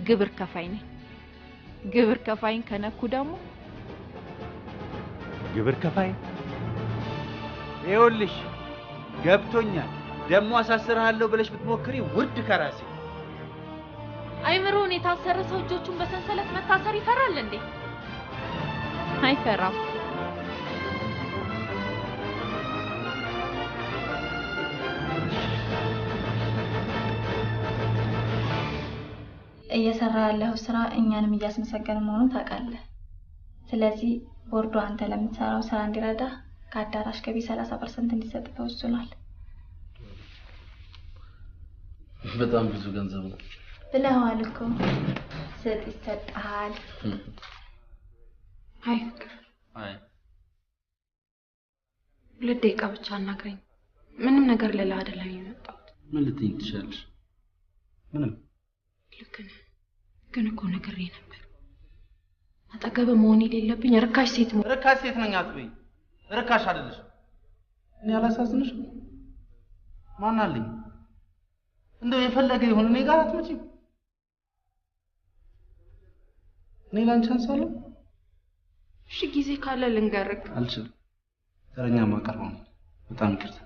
ግብር ከፋይ ነኝ። ግብር ከፋይን ከነኩ ደግሞ ግብር ከፋይ። ይኸውልሽ ገብቶኛል። ደግሞ አሳስርሃለሁ ብለሽ ብትሞክሪ ውርድ ከራሴ። አይምሮን የታሰረ ሰው እጆቹን በሰንሰለት መታሰር ይፈራል እንዴ? አይፈራም። እየሰራ ያለው ስራ እኛንም እያስመሰገነ መሆኑን ታውቃለህ። ስለዚህ ቦርዱ አንተ ለምትሰራው ስራ እንዲረዳ ከአዳራሽ ገቢ 30% እንዲሰጥ ተወስኗል። በጣም ብዙ ገንዘብ ነው ብለዋል እኮ። ስጥ ይሰጥሃል። አይ ፍቅር፣ አይ 2 ደቂቃ ብቻ አናግረኝ። ምንም ነገር ልልህ አይደለም የመጣሁት። ምን ልትይኝ ትችያለሽ? ምንም። ልክ ነህ፣ ግን እኮ ነግሬህ ነበር። አጠገብህ መሆን የሌለብኝ ርካሽ ሴት ርካሽ ሴት ነኝ አትበይ። ርካሽ አይደለሽም። እኔ አላሳዝንሽም? ማን አለኝ? እንደው የፈለገ ይሁን እኔ ጋር አትመጪም። እኔ ላንቺ አንሳለሁ? እሺ ጊዜ ካለ ልንገርህ። አልችልም። ተረኛ ማቀርበው ነው። በጣም ይቅርታ።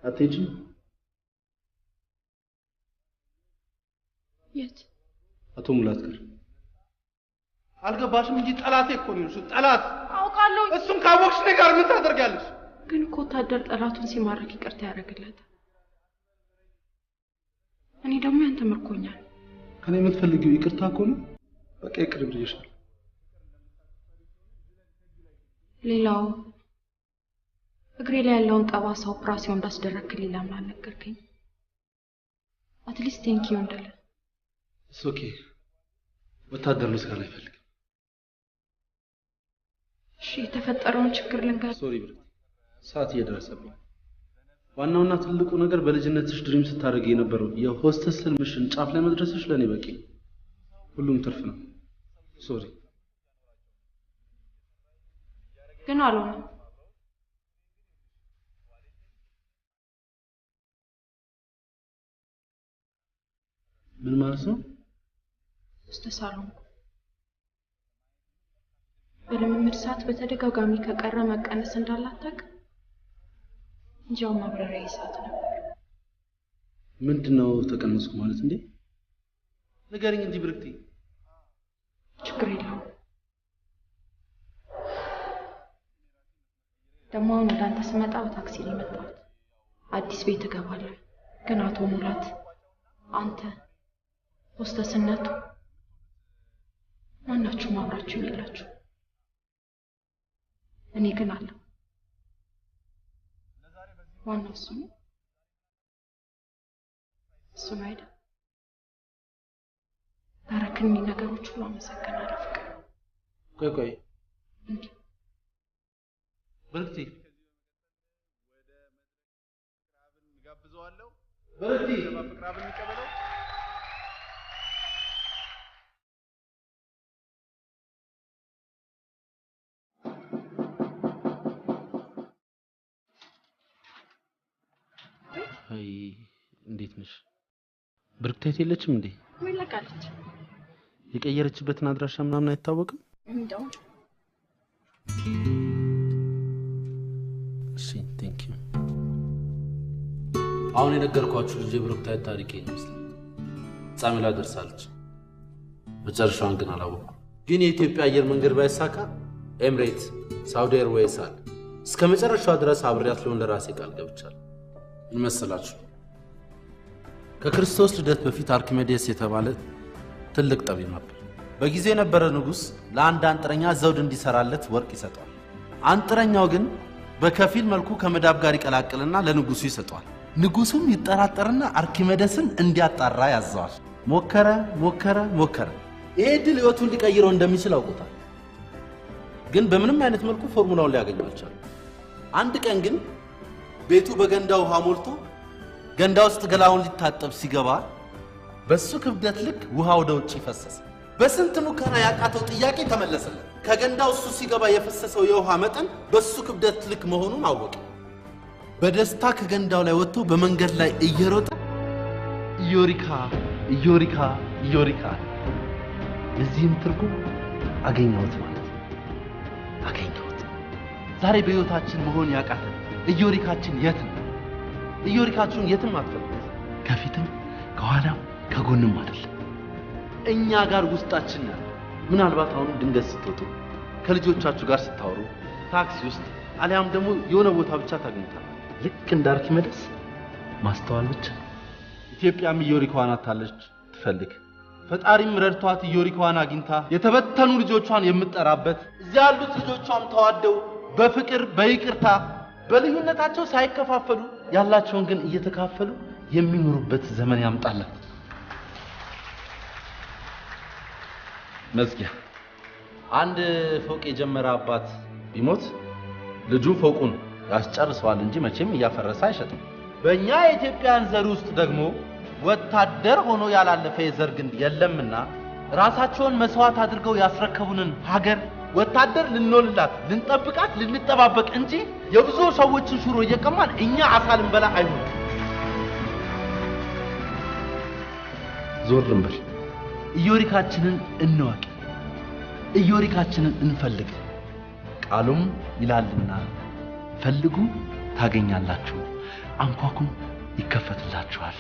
አትሄጂም? የት? አቶ ሙላት ጋር። አልገባሽም እንጂ ጠላቴ እኮ ነው እሱ ጠላት። አውቃለሁ። እሱን ካወቅሽ እኔ ጋር ምን ታደርጊያለሽ? ግን እኮ ወታደር ጠላቱን ሲማርክ ይቅርታ ያደርግለታል። እኔ ደግሞ ያንተ ምርኮኛ ነኝ። ከኔ የምትፈልጊው ይቅርታ ከሆነ በቃ ይቅር ብዬሻለሁ። ሌላው እግሬ ላይ ያለውን ጠባሳ ኦፕራሲዮን እንዳስደረግክልኝ ለምን አልነገርከኝ? At least thank you እንዳለ። It's okay። ወታደር ምስጋና አይፈልግም። እሺ የተፈጠረውን ችግር ልንገር። Sorry ብርክቲ፣ ሰዓት እየደረሰብኝ። ዋናውና ትልቁ ነገር በልጅነትሽ dream ስታደርጊ የነበረው የሆስተስ ህልምሽን ጫፍ ላይ መድረስሽ ለእኔ በቂ። ሁሉም ትርፍ ነው። Sorry ግን አልሆነም። ምን ማለት ነው? ሆስተስ አልሆንኩም። በልምምድ ሰዓት በተደጋጋሚ ከቀረ መቀነስ እንዳላታውቅ እንጃው ማብራሪያ ሰዓት ነበር። ምንድነው ተቀነስኩ ማለት እንዴ? ንገሪኝ እንጂ ብርክቲ። ችግር የለውም። ደግሞ አሁን ወደ አንተ ስመጣ በታክሲ ነው የመጣሁት። አዲስ ቤት እገባለሁ። ግን አቶ ሙላት፣ አንተ፣ ሆስተስነቱ ማናችሁም አብራችሁኝ የላችሁ። እኔ ግን አለሁ። ዋናው እሱ ነው። እሱ ነው አይደል? ታረክልኝ ነገሮች ሁሉ አመሰግናለሁ ፍቅር። ቆይ ቆይ እንዴ ብርክቲ ብርክቲ አይ እንዴት ነሽ? ብርክታይት የለችም እንዴ? ወይ ለቃለች። የቀየረችበትን አድራሻ ምናምን አይታወቅም? እንደው እሺ thank you። አሁን የነገርኳችሁ ልጅ የብሩክታይት ታሪክ ይመስላል። ፍጻሜ ላይ ደርሳለች። መጨረሻዋን ግን አላወኩም። ግን የኢትዮጵያ አየር መንገድ ባይሳካ ኤምሬት፣ ሳውዲ ኤርዌይስ አለ። እስከ መጨረሻዋ ድረስ አብሬያት ልሆን ለራሴ ቃል ገብቻለሁ። ምን መሰላችሁ? ከክርስቶስ ልደት በፊት አርኪሜዴስ የተባለ ትልቅ ጠቢብ ነበር። በጊዜው የነበረ ንጉሥ ለአንድ አንጥረኛ ዘውድ እንዲሰራለት ወርቅ ይሰጠዋል። አንጥረኛው ግን በከፊል መልኩ ከመዳብ ጋር ይቀላቅልና ለንጉሱ ይሰጠዋል። ንጉሱም ይጠራጠርና አርኪሜደስን እንዲያጣራ ያዘዋል። ሞከረ ሞከረ ሞከረ። ይሄ ድል ህይወቱን ሊቀይረው እንደሚችል አውቆታል። ግን በምንም አይነት መልኩ ፎርሙላውን ሊያገኘው አልቻለም። አንድ ቀን ግን ቤቱ በገንዳ ውሃ ሞልቶ ገንዳ ውስጥ ገላውን ሊታጠብ ሲገባ በሱ ክብደት ልክ ውሃ ወደ ውጭ ፈሰሰ። በስንት ሙከራ ያቃተው ጥያቄ ተመለሰለት። ከገንዳው እሱ ሲገባ የፈሰሰው የውሃ መጠን በሱ ክብደት ልክ መሆኑን አወቀ። በደስታ ከገንዳው ላይ ወጥቶ በመንገድ ላይ እየሮጠ Eureka Eureka Eureka። የዚህም ትርጉም አገኘሁት ማለት ነው። አገኘሁት። ዛሬ በህይወታችን መሆን ያቃተን Eureka ችን የት ነው? Eureka ችሁን የትም አትፈልጉት። ከፊትም ከኋላም ከጎንም አይደለም፣ እኛ ጋር ውስጣችን ነው። ምናልባት አሁን ድንገት ስትወጡ ከልጆቻችሁ ጋር ስታወሩ ታክሲ ውስጥ አሊያም ደግሞ የሆነ ቦታ ብቻ ታገኙታላችሁ። ልክ እንደ አርኪሜደስ ማስተዋል ብቻ። ኢትዮጵያም ኢዮሪካዋን አታለች ትፈልግ፣ ፈጣሪም ረድቷት ኢዮሪካዋን አግኝታ የተበተኑ ልጆቿን የምትጠራበት፣ እዚያ ያሉት ልጆቿም ተዋደው በፍቅር በይቅርታ በልዩነታቸው ሳይከፋፈሉ ያላቸውን ግን እየተካፈሉ የሚኖሩበት ዘመን ያምጣላት። መዝጊያ። አንድ ፎቅ የጀመረ አባት ቢሞት ልጁ ፎቁን ያስጨርሰዋል እንጂ መቼም እያፈረሰ አይሸጥም። በእኛ የኢትዮጵያን ዘር ውስጥ ደግሞ ወታደር ሆኖ ያላለፈ የዘር ግንድ የለምና ራሳቸውን መስዋዕት አድርገው ያስረከቡንን ሀገር ወታደር ልንሆንላት፣ ልንጠብቃት፣ ልንጠባበቅ እንጂ የብዙ ሰዎችን ሽሮ እየቀማን እኛ አሳ ልንበላ አይሆንም። ዞር እንበል። ኢዮሪካችንን እንወቅ፣ ኢዮሪካችንን እንፈልግ። ቃሉም ይላልና ፈልጉ ታገኛላችሁ፣ አንኳኩም ይከፈትላችኋል።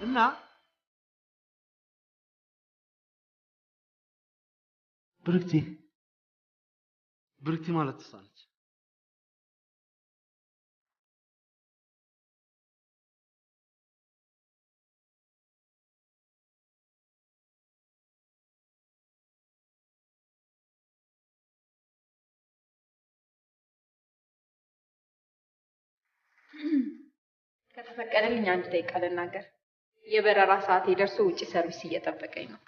እና ብርክቲ ብርክቲ ማለት እሷ ነች። ከተፈቀደልኝ አንድ ደቂቃ ልናገር። የበረራ ሰዓቴ ደርሶ ውጪ ሰርቪስ እየጠበቀኝ ነው።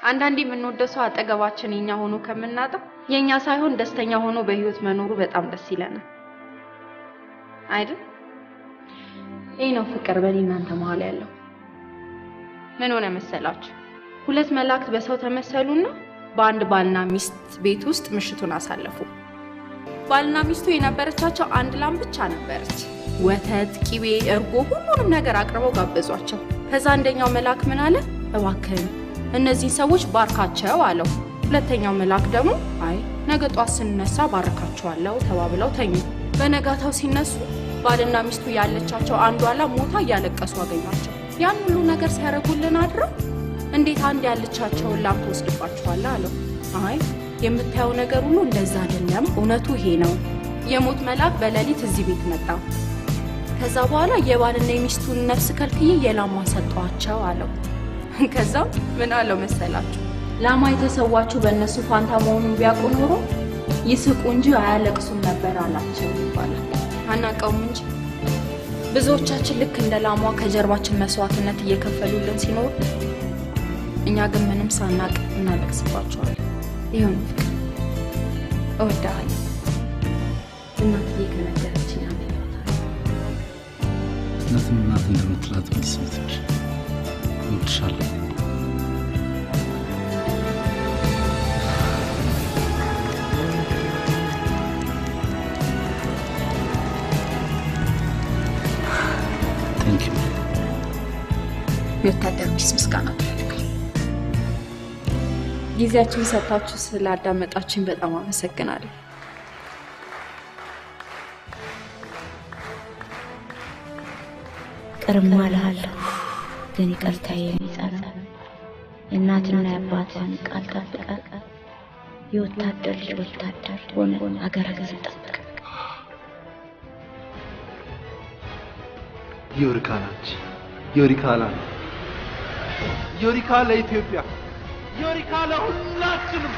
አንዳንዴ የምንወደው ሰው አጠገባችን የኛ ሆኖ ከምናጣው የኛ ሳይሆን ደስተኛ ሆኖ በህይወት መኖሩ በጣም ደስ ይለናል አይደል? ይህ ነው ፍቅር በእኔ እናንተ መሀል ያለው። ምን ሆነ መሰላችሁ? ሁለት መላእክት በሰው ተመሰሉና በአንድ ባልና ሚስት ቤት ውስጥ ምሽቱን አሳለፉ። ባልና ሚስቱ የነበረቻቸው አንድ ላም ብቻ ነበረች። ወተት፣ ቂቤ፣ እርጎ ሁሉንም ነገር አቅርበው ጋበዟቸው። ከዛ አንደኛው መልአክ ምን አለ? እባክህን እነዚህን ሰዎች ባርካቸው አለው። ሁለተኛው መልአክ ደግሞ አይ ነገ ጧት ስንነሳ ባርካቸዋለሁ ተባብለው ተኙ። በነጋታው ሲነሱ ባልና ሚስቱ ያለቻቸው አንዷ ላም ሞታ እያለቀሱ አገኟቸው። ያን ሁሉ ነገር ሲያደርጉልን አድረው እንዴት አንድ ያለቻቸውን ላም ትወስድባቸዋለህ አለው። አይ የምታየው ነገር ሁሉ እንደዛ አይደለም፣ እውነቱ ይሄ ነው። የሞት መልአክ በሌሊት እዚህ ቤት መጣ። ከዛ በኋላ የባልና የሚስቱን ነፍስ ከልክዬ የላሟን ሰጠኋቸው አለው። ከዛም ምን አለው መሰላችሁ? ላማ የተሰዋችሁ በእነሱ ፋንታ መሆኑን ቢያውቁ ኖሮ ይስቁ እንጂ አያለቅሱም ነበር አላቸው ይባላል። አናውቀውም እንጂ ብዙዎቻችን ልክ እንደ ላሟ ከጀርባችን መስዋዕትነት እየከፈሉልን ሲኖሩ፣ እኛ ግን ምንም ሳናቅ እናለቅስባቸዋለን። ይሁን ፍቅር፣ እወድሃለሁ። እናትዬ ከነገረችኝ አንድ እውነትም እናት እንደምትላት ብትስምትሽ እወድሻለሁ። Thank you. የወታደር ሚስት ምስጋና ትፈልጋል። ጊዜያችሁን ሰጥታችሁ ስላዳመጣችሁኝ በጣም አመሰግናለሁ። ቅርማ እልሃለሁ፣ ግን ይቅርታዬ የሚጸና የእናትና የአባትህን ቃል ጠብቀህ የወታደር ልጅ ወታደር ሆነ ሀገርህን ጠብቅ። ዮሪካ ናች። ዮሪካ ላንተ፣ ዮሪካ ለኢትዮጵያ፣ ዮሪካ ለሁላችንም።